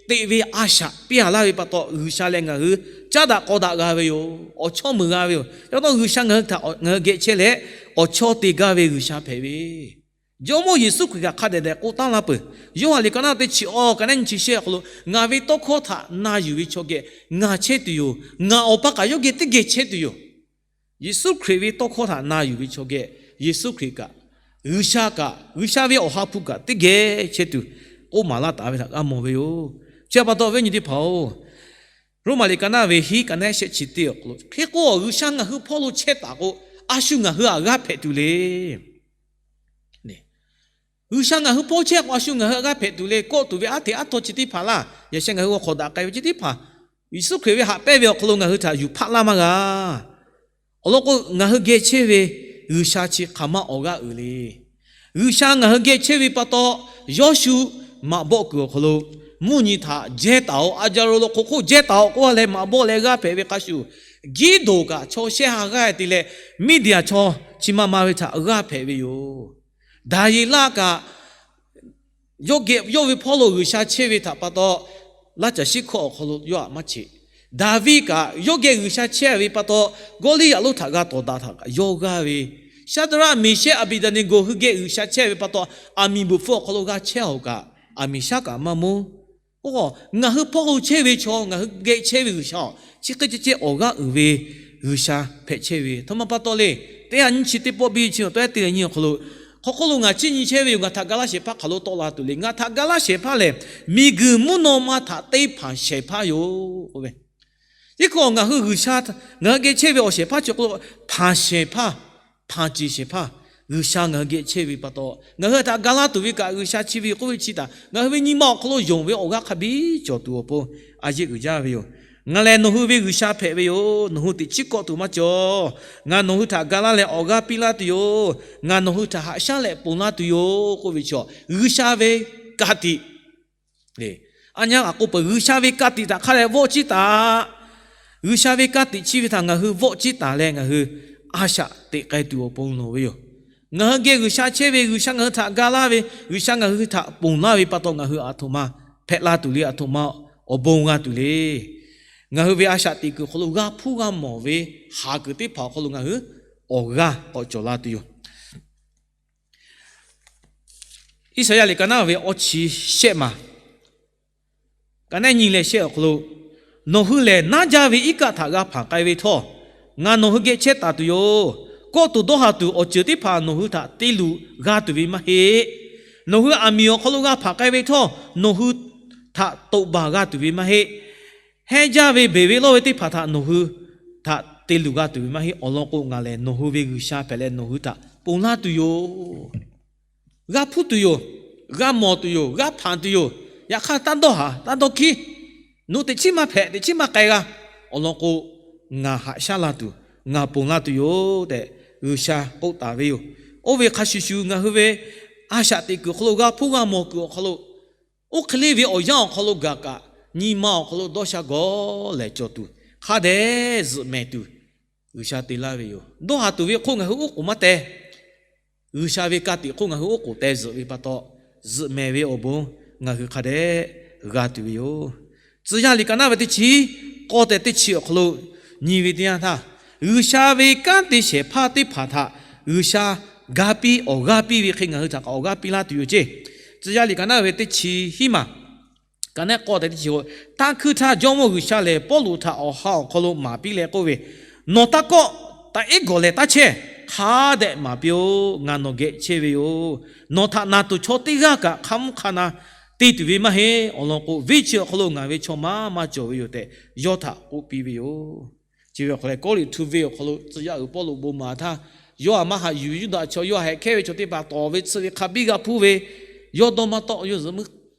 teꞈ ve a shaꞈ piˇ a laˇ ve pa taw, G'uiˬsha lehˬ ngaˬ hui caˉ daꞈ k'aw daꞈ g'a ve yoˬ. Awˬ chawˇ muiˬ g'a ve yoˬ. Chi pa taw G'uiˬsha ngaˬ hui htaꞈ ngaˬ hui geh chehˇ leh awˬ chawˇ te gaˇ ve G'uiˬsha hpehꞈ ve Jawˇmawˇ Yeˍsuˆ Hkriꞈ kaꞈ hk'a dehꞈ dehꞈ k'oˆ taˉ laˇ peuˬ. Yoˇhanˬ liꞈ ka naˆ teˇ chi awˬ ka naˆ nyiˇ chi shehˆ awˬ hk'aw lo, Ngaˬ ve tawˇ hkawˇ htaꞈ na yuˬ ve chaw geh ngaˬ chehˇ tuˬ yoˬ. Ngaˬ Awˬ pa kaꞈ yawˇ geh teˇ geh chehˇ tuˬ yoˬ. Yeˍsuˆ Hkriꞈ ve tawˇ hkawˇ htaꞈ na yuˬ ve chaw geh Yeˍsuˆ Hkriꞈ kaꞈ, G'uiˬsha kaꞈ, G'uiˬsha ve Awˬ ha hpu kaꞈ teˇ geh chehˇ tuˬ k'oˆ maˍ laˇ taˍ ve htaꞈ g'a mawˬ ve yoˬ. Chi pa taw awˬ viˉ awˬ nyi teˇ hpaˍ-oˬ, Roˉmaꞈ liꞈ ka naˆ ve hiˉ ka naˆ shehˆ chi teˇ awˬ hk'aw lo, hk'e k'o G'uiˬsha ngaˬ hui hpawˇ lo chehˇ taˍ k'o, a shu ngaˬ hui htaꞈ g'aˇ hpehꞈ tuˬ le. G'uiˬsha ngaˬ hui hpawˇ chehˇ k'o, a shu ngaˬ hui htaꞈ g'aˇ hpehꞈ tuˬ le. Kawˆ tuˬ ve aˉ hteꞈ aˉ taw chi teˇ hpaˍ laˇ, yaꞈ sheh ngaˬ hui g'aw hk'awꞈ daꞈ k'ai ve chi teˇ hpaˍ, Yeˍsuˆ Hkriꞈ ve haꞈ pehnˇ ve awˬ hk'aw lo ngaˬ hui htaꞈ yuˬ hpaˆ laˇ maˇ g'a. Awˬ lawn k'o, ngaˬ hui geh chehˇ ve G'uiˬsha chi hk'aˬ ma awˬ g'aˇ uiˍ le. G'uiˬsha ngaˬ hui geh chehˇ ve pa taw, Yawˇshuˆ maꞈ bawˆ kuiˬ awˬ hk'aw lo mvuhˇ nyi htaꞈ jehˇ taˍ-oꞈ, a jaˇ lo lo hk'oˆ hk'oˆ jehˇ taˍ-oꞈ k'oˆ leh maꞈ bawˆ leh g'aˇ hpehꞈ ve hk'a shuˍ, Giˇdoˍ kaꞈ chaw shehˇ ha g'aˇ te leh, Miˇdiˍaˍ chaw chi ma ma ve htaꞈ g'aˇ hpehꞈ ve yoˬ. Daˍyeˍlaˆ kaꞈ yawˇ geh yawˇ ve hpawˇ lo G'uiˬsha chehˇ ve htaꞈ pa taw, laˇ caˬ shiˉ hkawˇ awˬ hk'aw lo yawˇ htaꞈ maˇ cheꞈ. Daˍviˆ kaꞈ yawˇ geh G'uiˬsha chehˇ ve pa taw, Gawˇliˇyaꞈ lonˉ htaꞈ g'a tawˍ daꞈ htaꞈ kaꞈ yawˇ g'aˇ ve, Shaˍdraˆ, Meˍshehˇ, Aˍbeˍdaˍneˍgoˍ hui geh G'uiˬsha chehˇ ve pa taw, aˬ miˍ bvuhꞈ hpfuhˇ awˬ hk'aw lo g'a chehˇ-oˬ kaꞈ, aˬ miˍ shaˉ kaꞈ maˇ monˇ. Oˇ, ngaˬ hui hpawˇ lo chehˇ ve chaw, ngaˬ hui geh chehˇ ve G'uiˬsha-oˬ, chi hk'e ceh ceh awˬ g'aˇ uiˍ ve G'uiˬsha hpehꞈ chehˇ ve. Aˬ htoꞈ ma pa taw le. Teˇ ha nyiˇ chi teˇ pawˆ biˇ chi awˬ tawehˉ teˇ ha nyiˇ awˬ hk'aw lo, hk'aw hk'oˆ lo ngaˬ chiˇ nyi chehˇ ve yoˬ. Ngaˬ htaꞈ ga laˇ shehˍ hpaˇ hk'aˬ lo tawˆ la tuˬ le. Ngaˬ htaꞈ ga laˇ shehˍ hpaˇ lehˬ, miˬguiˬ mvuhˇ naw ma htaꞈ teˇ hpanˍ shehˍ hpaˇ yoˬ k'oˆ ve. Teˇ hkawˇ ngaˬ hui G'uiˬsha, ngaˬ hui geh chehˇ ve awˬ shehˍ hpaˇ chi k'o, hpanˍ shehˍ hpaˇ, hpanˍ ceˬ shehˍ hpaˇ, G'uiˬsha ngaˬ hui geh chehˇ ve pa taw, ngaˬ hui htaꞈ ga laˇ tuˬ ve kaꞈ G'uiˬsha chi ve k'oˆ ve chi htaꞈ ngaˬ hui ve nyi ma awˬ hk'aw lo yonˍ ve awˬ g'aˇ hk'a biˇ cawˬ tuˬ awˬ pon a yeˆ uiˍ jaˇ ve yoˬ. Ngaˬ lehˬ nawˬ hui ve G'uiˬsha hpehꞈ ve yoˬ. Nawˬ hui teꞈ chiˉ kawˆ tuˬ maˇ cawˬ. Ngaˬ nawˬ hui htaꞈ ga laˇ leh awˬ g'aˇ piˇ laˇ tuˬ yoˬ. Ngaˬ nawˬ hui htaꞈ haꞈ shaˉ leh ponˬ laˇ tuˬ yoˬ k'oˆ ve chaw, G'uiˬsha ve ka tiꞈ le. A nyi a k'oˆ peuˬ, G'uiˬsha ve ka tiꞈ htaꞈ hk'a dehꞈ vawˆ ciˉ taˍ. G'uiˬsha ve ka tiꞈ chi ve htaꞈ ngaˬ hui vawˆ ciˉ taˍ leh ngaˬ hui a shaꞈ teꞈ k'ai tuˬ awˬ pon nawˬ ve yoˬ. Ngaˬ hui geh G'uiˬsha chehˇ ve, G'uiˬsha ngaˬ hui htaꞈ ga laˇ ve, G'uiˬsha ngaˬ hui htaꞈ ponˬ laˇ ve pa taw, ngaˬ hui aˬ htoꞈ ma hpehꞈ la tuˬ le, aˬ htoꞈ ma awˬ bon g'a tuˬ le. Ngaˬ hui ve a shaꞈ teꞈ kuiˬ awˬ hk'aw lo g'a hpuˇ g'a mawˬ ve haˍ kuiˬ teˇ hpaˍ awˬ hk'aw lo ngaˬ hui awˬ g'aˇ k'awꞈ cawˬ la tuˬ yoˬ. Iˉsaˍyaˆ liꞈ ka naˆ ve awˇ chi shehˆ maˬ, ka naˆ nyi leh shehˆ awˬ hk'aw lo, Nawˬ hui lehˬ naˉ jaˇ ve iˉ kaˆ htaꞈ g'a hpanˍ k'ai ve htawˇ, ngaˬ nawˬ hui geh chehˇ taˍ tuˬ yoˬ. Kawˆ tuˬ dawˇ haˍ tuˬ awˬ ceuˬ teˇ hpaˍ nawˬ hui htaꞈ te luˬ g'a tuˬ ve maˇ heˆ. Nawˬ hui aˬ miˍ awˬ hk'aw lo g'a hpanˍ k'ai ve htawˇ, nawˬ hui htaꞈ toꞈ baˬ g'a tuˬ ve maˇ heˆ. Hehnˇ jaˇ ve beˬ ve lawˇ ve teˇ hpaˍ htaꞈ nawˬ hui htaꞈ te luˬ g'a tuˬ ve maˇ heˆ. Awˬ lawn k'o, ngaˬ lehˬ nawˬ hui ve G'uiˬsha hpehꞈ leh nawˬ hui htaꞈ ponˬ laˇ tuˬ yoˬ. G'a hpuˇ tuˬ yoˬ. G'a mawˬ tuˬ yoˬ. G'a hpanˍ tuˬ yoˬ. Yaꞈ hk'aˇ taˇ dawˇ haˍ, taˇ dawˇ hkiˉ. Nawˬ teꞈ chiˉ maˇ hpehꞈ, teꞈ chiˉ maˇ k'ai g'a. Awˬ lawn k'o, ngaˬ haꞈ shaˉ la tuˬ, ngaˬ ponˬ laˇ tuˬ yoˬ tehꞈ G'uiˬsha k'oˆ taˍ ve yoˬ. Oˇ ve hk'a shuˍ shuˍ ngaˬ hui ve a shaꞈ teꞈ kuiˬ awˬ hk'aw lo, g'a hpuˇ g'a mawˬ kuiˬ awˬ hk'aw lo, oˇ hk'e le ve awˬ yanˇ awˬ hk'aw lo gaˬ kaꞈ, nyi ma awˬ hk'aw lo dawˇ sha gawˇ lehˬ cawˬ tuˬ, hk'a dehꞈ zuhꞈ mehˍ tuˬ G'uiˬsha te laˇ ve yoˬ. Dawˇ haˍ tuˬ ve hk'oˆ ngaˬ hui oˉ k'oˍ maˇ teh. G'uiˬsha ve ka tiꞈ hk'oˆ ngaˬ hui oˉ k'oˍ teh zuhꞈ ve pa taw, zuhꞈ mehˍ ve awˬ bon ngaˬ hui hk'a dehꞈ g'a tuˬ ve yoˬ. Tcuh yaˇ liꞈ ka naˆ ve teˇ chi k'awˇ tehꞈ teˇ chi awˬ hk'aw lo nyi ve teˇ yanˇ htaˇ, G'uiˬsha ve kanˉ te shehˍ hpaˇ teˇ hpaˍ htaꞈ G'uiˬsha ga piˇ awˬ g'aˇ piˇ ve hk'e ngaˬ hui htaꞈ kaꞈ awˬ g'aˇ piˇ laˇ tuˬ yoˬ ceˇ. Tcuh yaˇ liꞈ ka naˆ ve teˇ chi hiˉ maˬ, Ka neˉ k'awˇ teꞈ teˇ chi, taˇ hkuiˇ htaˇ Jawˇmawˇ G'uiˬsha lehˬ Pawˇluꞈ htaꞈ awˬ ha awˬ hk'aw lo maˍ piˇ leh k'oˆ ve, Nawˬ taˇ kawˆ, taꞈ iˉ gawˬ lehˬ taˇ chehˇ. Hk'a dehꞈ maˍ piˇ-oˆ. Ngaˬ nawˬ geh chehˇ ve yoˬ. Nawˬ htaꞈ naˬ tuˬ chaw teˇ g'aˇ kaꞈ hk'a mvuhˇ hk'a na te tuˬ ve maˇ heˆ. Awˬ lawn k'o, venˇ chi awˬ hk'aw lo ngaˬ ve chaw maˇ maˇ cawˬ ve yoˬ tehꞈ yawˇ htaꞈ k'oˆ piˇ ve yoˬ. Chi ve awˬ hk'aw lo Kawˇrenˍhtuˆ venˇ awˬ hk'aw lo tcuh yaˇ uiˍ Pawˇluꞈ bon maˍ htaˇ, yawˇ htaꞈ maˇ haꞈ yuˬ, Yuˇdaꞈ chaw yawˇ htaꞈ heh hkehˇ ve chaw teˇ hpaˍ tawˍ ve tsuhꞈ ve hk'a biˇ g'a hpuˇ ve, yawˇ dawˇ maˇ tawˆ, yawˇ zuhꞈ muiˉ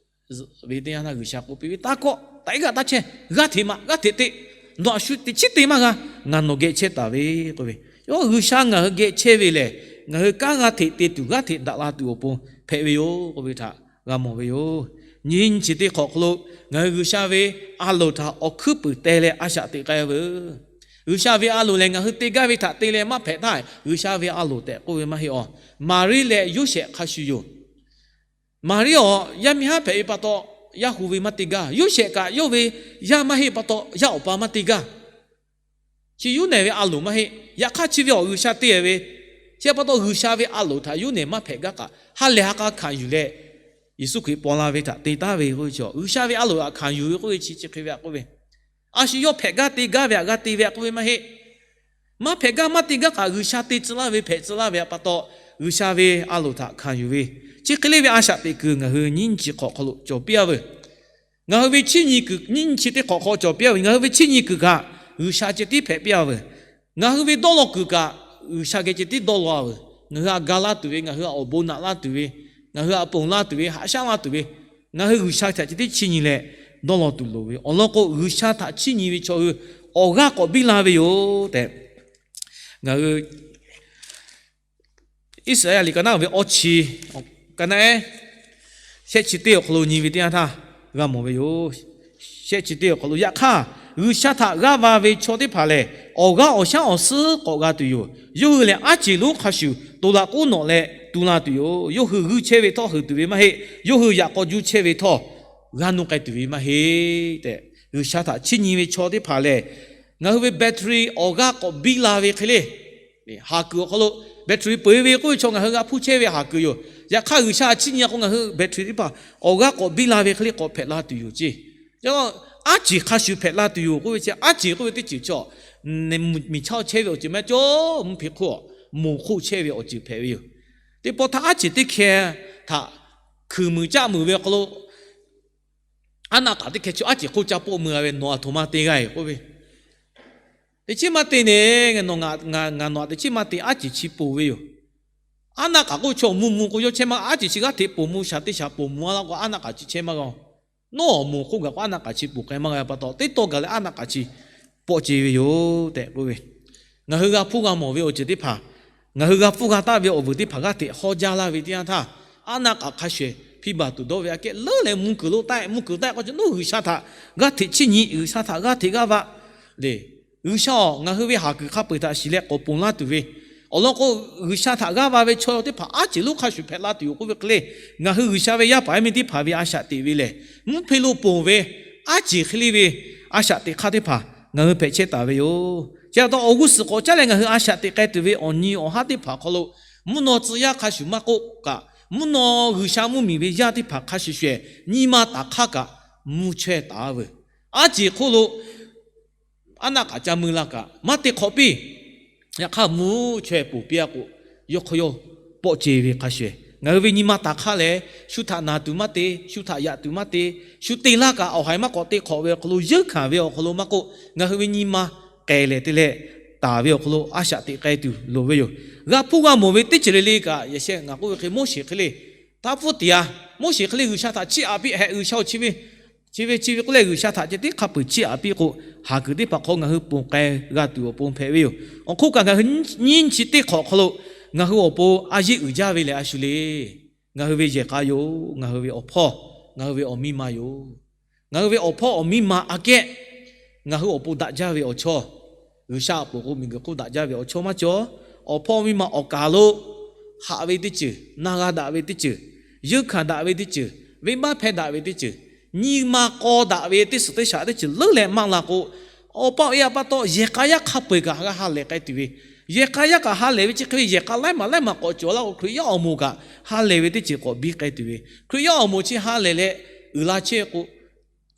zuhꞈ ve teˇ yanˇ htaˇ G'uiˬsha k'oˆ piˇ ve, Taˇ kawˆ, taꞈ iˉ g'aˇ taˇ chehˇ. G'aˇ hteꞈ maꞈ, g'aˇ hteꞈ te. Nawˬ a shu teꞈ chiˉ te maˇ g'a. Ngaˬ nawˬ geh chehˇ taˍ ve k'oˆ ve, yawˇ G'uiˬsha ngaˬ hui geh chehˇ ve lehˬ, ngaˬ hui kanˉ g'aˇ hteꞈ te tuˬ, g'aˇ hteꞈ daꞈ la tuˬ awˬ pon hpehꞈ ve yoˬ k'oˆ ve htaꞈ g'a mawˬ ve yoˬ. Nyi nyi chi teˇ hk'awꞈ hk'aw lo ngaˬ hui G'uiˬsha ve a loˍ htaꞈ awˬ hkuiˉ puiˍ teh leh a shaꞈ teꞈ k'ai veuˬ. G'uiˬsha ve a loˍ lehˬ, ngaˬ hui te gaˇ ve htaꞈ te leh maˇ hpehꞈ htaˇ, G'uiˬsha ve a loˍ tehꞈ k'oˆ ve maˇ heˆ awˬ. Maˍriˆ leh Yoˇsehꞈ hk'a shuˍ yoˬ. Maˍriˆ awˬ yaˇ miˇ haˉ hpehꞈ ve pa taw, yaˇ hu ve maˇ te gaˇ. Yoˇsehꞈ kaꞈ yawˇ ve yaˇ maˇ heˆ pa taw, yaˇ awˬ pa maˇ te gaˇ. Chi yawˇ nehˬ ve a loˍ maˇ heˆ. Yaꞈ hk'aˇ chi ve awˬ G'uiˬsha te ve, chi pa taw G'uiˬsha ve a loˍ htaꞈ yawˇ nehˬ maˇ hpehꞈ gaˇ kaꞈ, ha lehˬ ha k'a hkanˍ yuˬ leh, Yeˍsuˆ Hkriꞈ paw la ve htaꞈ te taˍ ve k'oˆ ve chi, G'uiˬsha ve a loˍ htaꞈ hkanˍ yuˬ ve k'oˆ ve chi chi hk'e ve a k'oˆ ve, a shu yawˇ hpehꞈ gaˇ te gaˇ ve htaꞈ g'a te ve a k'oˆ ve maˇ heˆ. Maˇ hpehꞈ gaˇ maˇ te gaˇ kaꞈ, G'uiˬsha te tcuh laˇ ve hpehꞈ tcuh laˇ ve pa taw, G'uiˬsha ve a loˍ htaꞈ hkanˍ yuˬ ve, chi hk'e le ve a shaꞈ teꞈ kuiˬ ngaˬ hui nyiˇ nyi chi hk'awꞈ hk'aw lo cawˬ piˇ a veuˬ. Ngaˬ hui ve chiˇ nyi kuiˬ, nyiˇ nyi chi teˇ hk'awꞈ hk'aw cawˬ piˇ a veuˬ. Ngaˬ hui ve chiˇ nyi kuiˬ kaꞈ G'uiˬsha ceh tiˉ hpehꞈ piˇ a veuˬ. Ngaˬ hui ve dawˇ law kuiˬ kaꞈ G'uiˬsha geh ceh tiˉ dawˇ law a veuˬ. Ngaˬ hui htaꞈ ga laˇ tuˬ ve, ngaˬ hui htaꞈ awˬ bon naꞈ laˇ tuˬ ve, ngaˬ hui htaꞈ ponˬ laˇ tuˬ ve, haꞈ shaˉ laˇ tuˬ ve, ngaˬ hui G'uiˬsha htaꞈ ceh tiˉ chiˇ nyi leh dawˇ law tuˬ loˍ ve. Awˬ lawn k'o, G'uiˬsha htaꞈ chiˇ nyi ve chaw hui awˬ g'aˇ k'awꞈ biˇ la ve yoˬ tehꞈ, ngaˬ hui Iˉsaˍreˍlaˆ liꞈ ka naˉ ve awˇ chi, ka naˉ ehˉ shehˆ chi teˇ awˬ hk'aw lo nyi ve teˇ yanˇ htaˇ g'a mawˬ ve yoˬ. Shehˆ chi teˇ awˬ hk'aw lo, yaꞈ hk'aˇ G'uiˬsha htaꞈ g'aˇ va ve chaw teˇ hpaˍ lehˬ, awˬ g'aˇ awˬ shaˉ awˬ suhˉ k'awꞈ g'a tuˬ yoˬ. Yawˇ hui lehˬ, aˉ ceˬ lonˉ hk'a shuˍ to la k'oˉ nawꞈ leh tu la tuˬ yoˬ. Yawˇ hui g'uiˇ chehˇ ve htawˇ heuˬ tuˬ ve maˇ heˆ. Yawˇ hui yaꞈ k'aw juˇ chehˇ ve htawˇ g'a nuˇ k'ai tuˬ ve maˇ heˆ tehꞈ, G'uiˬsha htaꞈ chiˇ nyi ve chaw teˇ hpaˍ lehˬ, ngaˬ hui ve battery awˬ g'aˇ k'awꞈ biˇ la ve hk'e le. Haˍ kuiˬ awˬ hk'aw lo battery peuˬ ve k'oˆ ve chaw ngaˬ hui g'a hpuˇ chehˇ ve haˍ kuiˬ yoˬ. Yaꞈ hk'aˇ G'uiˬsha htaꞈ chiˇ nyi k'o, ngaˬ hui battery teˇ hpaˍ awˬ g'aˇ k'awꞈ biˇ la ve hk'e le k'awꞈ hpehꞈ la tuˬ yoˬ ceˇ. Aˉ ceˬ hk'a shuˍ hpehꞈ la tuˬ yoˬ k'oˆ ve chi, aˉ ceˬ k'oˆ ve teˇ ceuˬ chaw, miˬ chaˇ chehˇ ve awˬ ceuˬ maˇ cawˬ, mvuhˇ hpe hk'oˆ, moˬ hk'oˆ chehˇ ve awˬ ceuˬ hpehꞈ ve yoˬ. Teˇ pawˆ htaˇ aˉ ceˬ teˇ hkeh htaꞈ hkuiˬ muiˬ caˆ muiˬ ve awˬ hk'aw lo, aˉ naˆ k'aꞈ teˇ hkeh chi aˉ ceˬ hk'oˆ ca poˆ mui a ve, nawˬ aˬ htoꞈ ma te g'a-e k'oˆ ve, teˇ chiˉ maˇ te ne, ngaˬ nawˬ htaꞈ teˇ chiˉ maˇ te, aˉ ceˬ chi ponˬ ve yoˬ. Aˉ naˆ k'aꞈ k'oˆ chaw mvuh mvuh k'o yawˇ chehˇ maˇ g'a. Aˉ ceˬ chi g'aˇ hteꞈ ponˬ mvuh, shaˍ teˇ shaˍ ponˬ mvuh a laˇ k'o, aˉ naˆ k'aꞈ chi chehˇ maˇ g'a. Nawˉ awˬ moˍ hk'oˆ gaˬ k'o, aˉ naˆ k'aꞈ chi ponˬ k'ai maˇ g'a pa taw, teˇ tawˇ gaˬ leh aˉ naˆ k'aꞈ chi pawˆ ce ve yoˬ tehꞈ k'oˆ ve. Ngaˬ hui g'a hpuˇ g'a mawˬ ve awˬ ceuˬ teˇ hpaˍ, ngaˬ hui g'a hpuˇ g'a taˆ ve awˬ vuiˬ teˇ hpaˍ g'aˇ hteꞈ hawˉ jaˇ laˇ ve teˇ yanˇ htaˇ, aˉ naˆ k'aꞈ hk'a shuˍ hpiˇ baˬ tuˬ dawˇ ve aꞈ kehˉ leuˉ leh mvuh kuiˬ lo taˆ-e, mvuh kuiˬ taˆ-e k'o, ca nawˉ G'uiˬsha htaꞈ g'aˇ hteꞈ chiˇ nyi, G'uiˬsha htaꞈ g'aˇ hteꞈ g'aˇ va le. G'uiˬsha aˬ, ngaˬ hui ve haˍ kuiˬ hk'a peu-eˬ htaꞈ shiˍ leh k'awꞈ ponˬ laˇ tuˬ ve, awˬ lawn k'o, G'uiˬsha htaꞈ g'aˇ va ve chaw teˇ hpaˍ aˉ ceˬ lonˉ hk'a shuˍ hpehꞈ la tuˬ yoˬ k'oˆ ve hk'e le, ngaˬ hui G'uiˬsha ve yaˇ paˍ yaˇ miˇ teˇ hpaˍ ve a shaꞈ teꞈ ve lehˬ, mvuhˇ hpe lo ponˬ ve aˉ ceˬ hk'e le ve a shaꞈ teꞈ hk'aˇ teˇ hpaˍ ngaˬ hui hpehꞈ chehˇ taˍ ve yoˬ. Chi pa taw, awˬ g'uˇ suhˍ k'awꞈ caˉ leh ngaˬ hui a shaꞈ teꞈ k'ai tuˬ ve awˬ nyi awˬ haˉ teˇ hpaˍ awˬ hk'aw lo, mvuhˇ naw tcuh yaˇ hk'a shuˍ maˇ k'oˆ kaꞈ, mvuhˇ naw G'uiˬsha mvuhˇmiˬ ve yaˇ teˇ hpaˍ hk'a shuˍ shuˍ, nyi ma taˍ hk'aˇ kaꞈ mvuh chaweh taˍ veuˬ. Aˉ ceˬ hk'oˆ lo aˉ naˆ k'aꞈ ca mui la kaꞈ maˇ te hk'awꞈ piˇ. Yaꞈ hk'aˇ mvuh chaweh ponˬ piˇ-a k'o, yawˇ hk'aw yawˇ pawˆ ce ve hk'a shuˍ, ngaˬ hui ve nyi ma taˍ hk'aˇ lehˬ, shu htaꞈ naˬ tuˬ maˇ te, shu htaꞈ yaꞈ tuˬ maˇ te, shu te laˇ kaꞈ awˬ haiˬ maˇ k'awꞈ te hk'awꞈ ve awˬ hk'aw lo, yeunˇ hkanˍ ve awˬ hk'aw lo maˇ k'oˆ, ngaˬ hui ve nyi ma k'ehˬ lehˍ te leh taˍ ve awˬ hk'aw lo a shaꞈ teꞈ k'ai tuˬ loˍ ve yoˬ. G'a hpuˇ g'a mawˬ ve teˇ ceuˬ le le kaꞈ, yaꞈ sheh ngaˬ k'oˆ ve hk'e Moˉseˍ hk'e le, taˇ pfuhˇ tiꞈ-a. Moˉseˍ hk'e le G'uiˬsha htaꞈ chiˇ aꞈ piˇ hehꞈ, G'uiˬsha-oˬ, chi ve chi ve k'oˆ leh G'uiˬsha htaꞈ ceh tiˉ hk'a peu-eˬ chiˇ aꞈ piˇ k'o, haˍ kuiˬ teˇ hpaˍ hk'aw ngaˬ hui ponˬ k'ai g'a tuˬ awˬ pon hpehꞈ ve yoˬ. Awˬ hk'oˆ kaꞈ ngaˬ hui nyiˇ nyi chi teˇ hk'awꞈ awˬ hk'aw lo ngaˬ hui awˬ pon a yeˆ uiˍ jaˇ ve lehˬ a shu le. Ngaˬ hui ve yehˬ k'a yoˬ. Ngaˬ hui ve awˬ hpawˇ, ngaˬ hui ve awˬ miˇ ma yoˬ. Ngaˬ hui ve awˬ hpawˇ awˬ miˇ ma aꞈ kehˉ ngaˬ hui awˬ pon daꞈ jaˇ ve awˬ chawˇ, G'uiˬsha awˬ pon k'o miˬguiˬ hk'oˆ daꞈ jaˇ ve awˬ chawˇ maˇ cawˬ. Awˬ hpawˇ miˇ ma awˬ kaˍ lo haꞈ ve teˇ ceuˬ, na g'a daꞈ ve teˇ ceuˬ, yeunˇ hkanˍ daꞈ ve teˇ ceuˬ, venˇbaˆ hpehˇ daꞈ ve teˇ ceuˬ, nyi ma k'aw daꞈ ve teˇ suhˍ teˇ shaꞈ teˇ ceuˬ leuˉ leh maˇ la k'o, awˬ pa awˬ e pa taw yehˬ k'a yaˇ hk'a peu-eˬ kaꞈ g'a ha lehˬ k'ai tuˬ ve, yehˬ k'a yaˇ kaꞈ ha lehˬ ve chi hk'e ve yehˬ k'a laiˉ maˬ laiˉ maˬ k'awꞈ cawˬ laˇ k'o, Hkriꞈ yaˇ awˬ moˍ kaꞈ ha lehˬ ve teˇ ceuˬ k'awꞈ biˇ k'ai tuˬ ve, Hkriꞈ yaˇ awˬ moˍ chi ha lehˬ leh uiˍ la chehˇ k'o,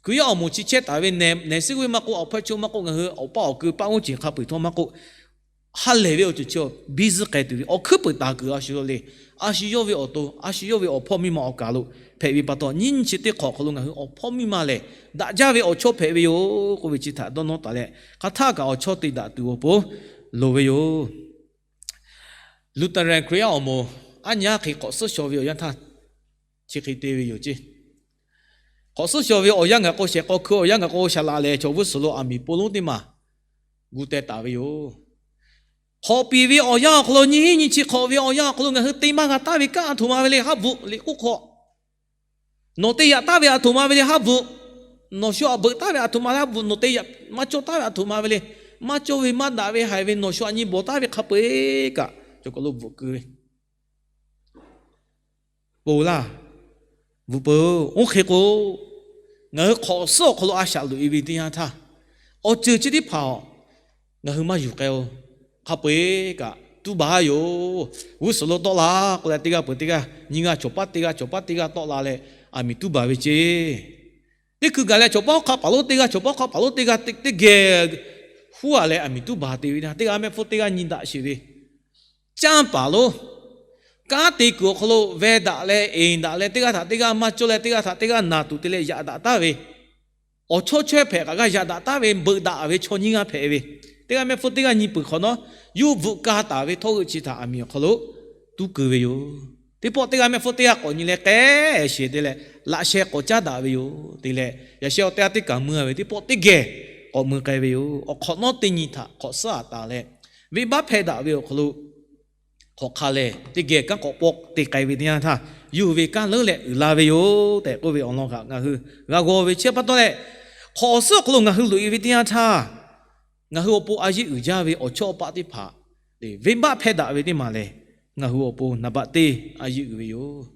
Hkriꞈ yaˇ awˬ moˍ chi chehˇ taˍ ve nehˬ, nehˬ suhˉ ve maˇ k'oˆ, awˬ hpaw cho maˇ k'oˆ, ngaˬ hui awˬ paˇ awˬ keu paˆ g'uˇ ceˬ hk'a peu-eˬ htawˇ maˇ k'oˆ, ha lehˬ ve awˬ ceuˬ chi biˇ zuhˆ k'ai tuˬ ve awˬ hkuiˉ puiˍ taˍ kuiˬ a shu yawˇ le. A shu yawˇ ve awˬ to, a shu yawˇ ve awˬ hpawˇ miˇ ma awˬ kaˍ lo hpehꞈ ve pa taw, nyiˇ nyi chi teˇ hk'awꞈ awˬ hk'aw lo ngaˬ hui awˬ hpawˇ miˇ ma lehˬ daꞈ jaˇ ve awˬ chawˇ hpehꞈ ve yoˬ k'oˆ ve chi htaꞈ dawˇ nawˇ taˍ leh, hk'aˬ htaˆ kaꞈ awˬ chawˇ te daꞈ tuˬ awˬ pon loˍ ve yoˬ. Lutheran Hkriꞈ yaˇ awˬ moˍ aˉ nyi aˉ hk'e k'awꞈ suhˉ shaw ve awˬ yanˇ htaˇ chi hk'e te ve yoˬ ceˇ. K'awꞈ suhˉ shaw ve awˬ yanˇ ngaˬ k'o shehˍ k'aw hkui awˬ yanˇ ngaˬ k'o shaˍ laꞈ lehˬ, chaw g'uˇ suhˍ lo aˬ miˍ po lonˉ teˇ maˬ gu teh taˍ ve yoˬ. Hk'awꞈ piˍ ve awˬ yanˇ awˬ hk'aw lo, nyiˇ nyi chi hk'awꞈ ve awˬ yanˇ awˬ hk'aw lo ngaˬ hui te maˇ g'a taˉ ve kanˉ aˬ htoꞈ ma ve le haˉ bvuhꞈ le k'oˆ hk'aw, nawˬ te yaꞈ taˉ ve aˬ htoꞈ ma ve le haˉ bvuhꞈ. Nawˬ shu aꞈ beuꞈ taˉ ve aˬ htoꞈ ma le haˉ bvuhꞈ. Nawˬ te yaꞈ maˇ cawˇ taˉ ve aˬ htoꞈ ma ve le. Maˇ cawˇ ve maˇ daꞈ ve haiˬ ve nawˬ shu aꞈ nyi bawˬ taˉ ve hk'a peu-eˬ kaꞈ cawˬ kaˬ lo bvuhꞈ keu ve Ponˬ laˇ. Bvuhꞈ peuˬ-oˬ. Oˇ hk'e k'o, ngaˬ hui hk'awꞈ suhˉ awˬ hk'aw lo a shaꞈ loꞈ e ve teˇ yanˇ htaˇ, awˬ ceuˬ chi teˇ hpaˍ-oˬ, ngaˬ hui maˇ yuˬ k'ai-o. Hk'a peu-eˬ kaꞈ tuˇ baˬ-a yoˬ. G'uˇ suhˍ lo tawˆ la k'oˆ leh, teˇ g'aˇ peuˬ teˇ g'aˇ, nyiˇ g'aˇ chaw paˉ teˇ g'aˇ, chaw paˉ teˇ g'aˇ tawˆ la leh, aˬ miˍ tuˇ baˬ ve ceˇ. Teˇ hkui gaˬ leh chaw paˉ hk'a paˍ lonˉ teˇ g'aˇ, chaw paˉ hk'a paˍ lonˉ teˇ g'aˇ teˇ geh huˉ-a leh aˬ miˍ tuˇ baˬ te ve teˇ g'aˇ mehˆ hpfuhˇ teˇ g'aˇ nyi daꞈ sheˍ ve, canˇ paˍ lonˉ kanˉ te kuiˬ awˬ hk'aw lo veh daꞈ leh eˍ daꞈ leh, teˇ g'aˇ htaꞈ teˇ g'aˇ maˇ cawˇ leh, teˇ g'aˇ htaꞈ teˇ g'aˇ naˬ tuˬ te leh yaꞈ daꞈ taˉ ve, awˬ chawˇ chaweh hpehꞈ kaꞈ g'a yaꞈ daꞈ taˉ ve, beuꞈ daꞈ ve chaw nyiˇ g'aˇ hpehꞈ ve, teˇ g'aˇ mehˆ hpfuhˇ teˇ g'aˇ nyi peuˬ hk'awꞈ nawˉ, yawˇ bvuhꞈ ka taˍ ve htawˇ g'euˆ chi htaꞈ aˬ miˍ awˬ hk'aw lo tuˉ keu ve yoˬ. Teˇ pawˆ teˇ g'aˇ mehˆ hpfuhˇ teˇ g'aˇ k'awꞈ nyi leh k'ehˉ sheˍ te leh, laꞈ sheh k'awꞈ caˉ daꞈ ve yoˬ te leh, yaꞈ sheh awˬ teˇ g'aˇ teˇ kaꞈ mui-a ve teˇ pawˆ teˇ geh k'awꞈ mui k'ai ve yoˬ. Awˬ hk'awꞈ nawˉ teˇ nyi htaꞈ hk'awꞈ suhˉ-a taˍ leh, venˇbaˆ hpehˇ daꞈ ve awˬ hk'aw lo hk'awꞈ hk'a lehˬ, teˇ geh kanˉ k'awꞈ pawˆ te k'ai ve teˇ yanˇ htaˇ, yawˇ hui ve kanˉ leuˉ leh uiˍ la ve yoˬ tehꞈ k'oˆ ve awˬ lawn kaꞈ ngaˬ hui g'a g'aw ve chehˇ pa taw leh, hk'awꞈ awˬ suhˉ awˬ hk'aw lo ngaˬ hui loꞈ e ve teˇ yanˇ htaˇ, ngaˬ hui awˬ pon a yeˇ uiˍ jaˇ ve awˬ chawˇ awˬ paˆ teˇ hpaˍ venˇbaˆ hpehˇ daꞈ ve teˇ maˬ lehˬ, ngaˬ hui awˬ pon naˍ baˆ teˇ a yeˇ uiˍ ve yoˬ.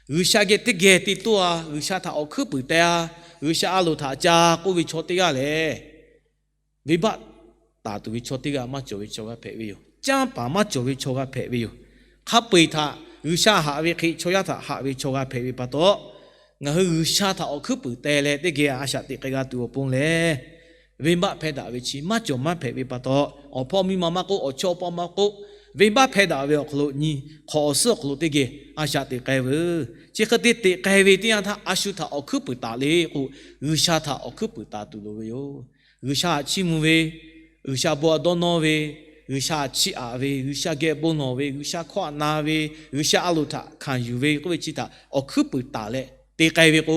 G'uiˬsha geh teˇ geh te toˇ-a, G'uiˬsha htaꞈ awˬ hkuiˉ puiˍ teh-a, G'uiˬsha a loˍ htaꞈ ca k'oˆ ve chaw teˇ g'aˇ lehˬ, venˇbaˆ taˍ tuˬ ve chaw teˇ g'aˇ maˇ cawˬ ve chaw g'a hpehꞈ ve yoˬ. Canˇ paˍ maˇ cawˬ ve chaw g'a hpehꞈ ve yoˬ. Hk'a peu-eˬ htaꞈ G'uiˬsha haꞈ ve hk'e chaw yaˇ htaꞈ haꞈ ve chaw g'a hpehꞈ ve pa taw, ngaˬ hui G'uiˬsha htaꞈ awˬ hkuiˉ puiˍ teh leh teˇ geh a shaꞈ teꞈ k'ai g'a tuˬ awˬ pon lehˬ, venˇbaˆ hpehˇ daꞈ ve chi maˇ cawˬ maˇ hpehꞈ ve pa taw, awˬ hpawˇ miˇ ma maˇ k'oˆ, awˬ chawˇ awˬ paˆ maˇ k'oˆ, venˇbaˆ hpehˇ daꞈ ve awˬ hk'aw lo nyi hk'awꞈ awˬ suhˉ awˬ hk'aw lo teˇ geh a shaꞈ teꞈ k'ai veuˬ. Chi hk'e te teꞈ k'ai ve teˇ yanˇ htaˇ, a shu htaꞈ awˬ hkuiˉ puiˍ taˍ le k'o, G'uiˬsha htaꞈ awˬ hkuiˉ puiˍ taˍ tuˬ loˍ ve yoˬ. G'uiˬsha htaꞈ chiˇ mvuh ve, G'uiˬsha bon htaꞈ dawˇ nawˇ ve, G'uiˬsha htaꞈ chiˇ aꞈ ve, G'uiˬsha geh bon lawˬ ve, G'uiˬsha hkawˇ htaꞈ na ve, G'uiˬsha a loˍ htaꞈ hkanˍ yuˬ ve k'oˆ ve chi htaꞈ awˬ hkuiˉ puiˍ taˍ leh te k'ai ve k'o,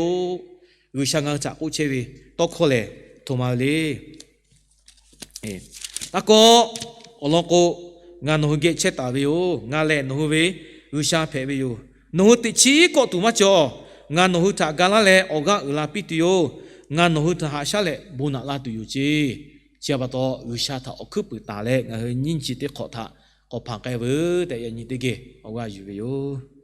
G'uiˬsha ngaˬ hui htaꞈ k'oˆ chehˇ ve tawˇ hkawˇ lehˬ, htoꞈ ma ve le. Taˇ kawˆ, awˬ lawn k'o, ngaˬ nawˬ hui geh chehˇ taˍ ve yoˬ. Ngaˬ lehˬ nawˬ hui ve G'uiˬsha hpehꞈ ve yoˬ. Nawˬ hui teꞈ chiˉ kawˆ tuˬ maˇ cawˬ. Ngaˬ nawˬ hui htaꞈ ga laˇ leh awˬ g'aˇ uiˍ la piˇ tuˬ yoˬ. Ngaˬ nawˬ hui htaꞈ haꞈ shaˉ leh bon naꞈ laˇ tuˬ yoˬ ceˇ. Chi pa taw, G'uiˬsha htaꞈ awˬ hkuiˉ puiˍ taˍ leh ngaˬ hui nyiˇ nyi chi teˇ hk'awꞈ htaꞈ k'awꞈ hpanˍ k'ai veuˬ tehꞈ, yaꞈ nyi teˇ geh awˬ g'aˇ yuˬ ve yoˬ.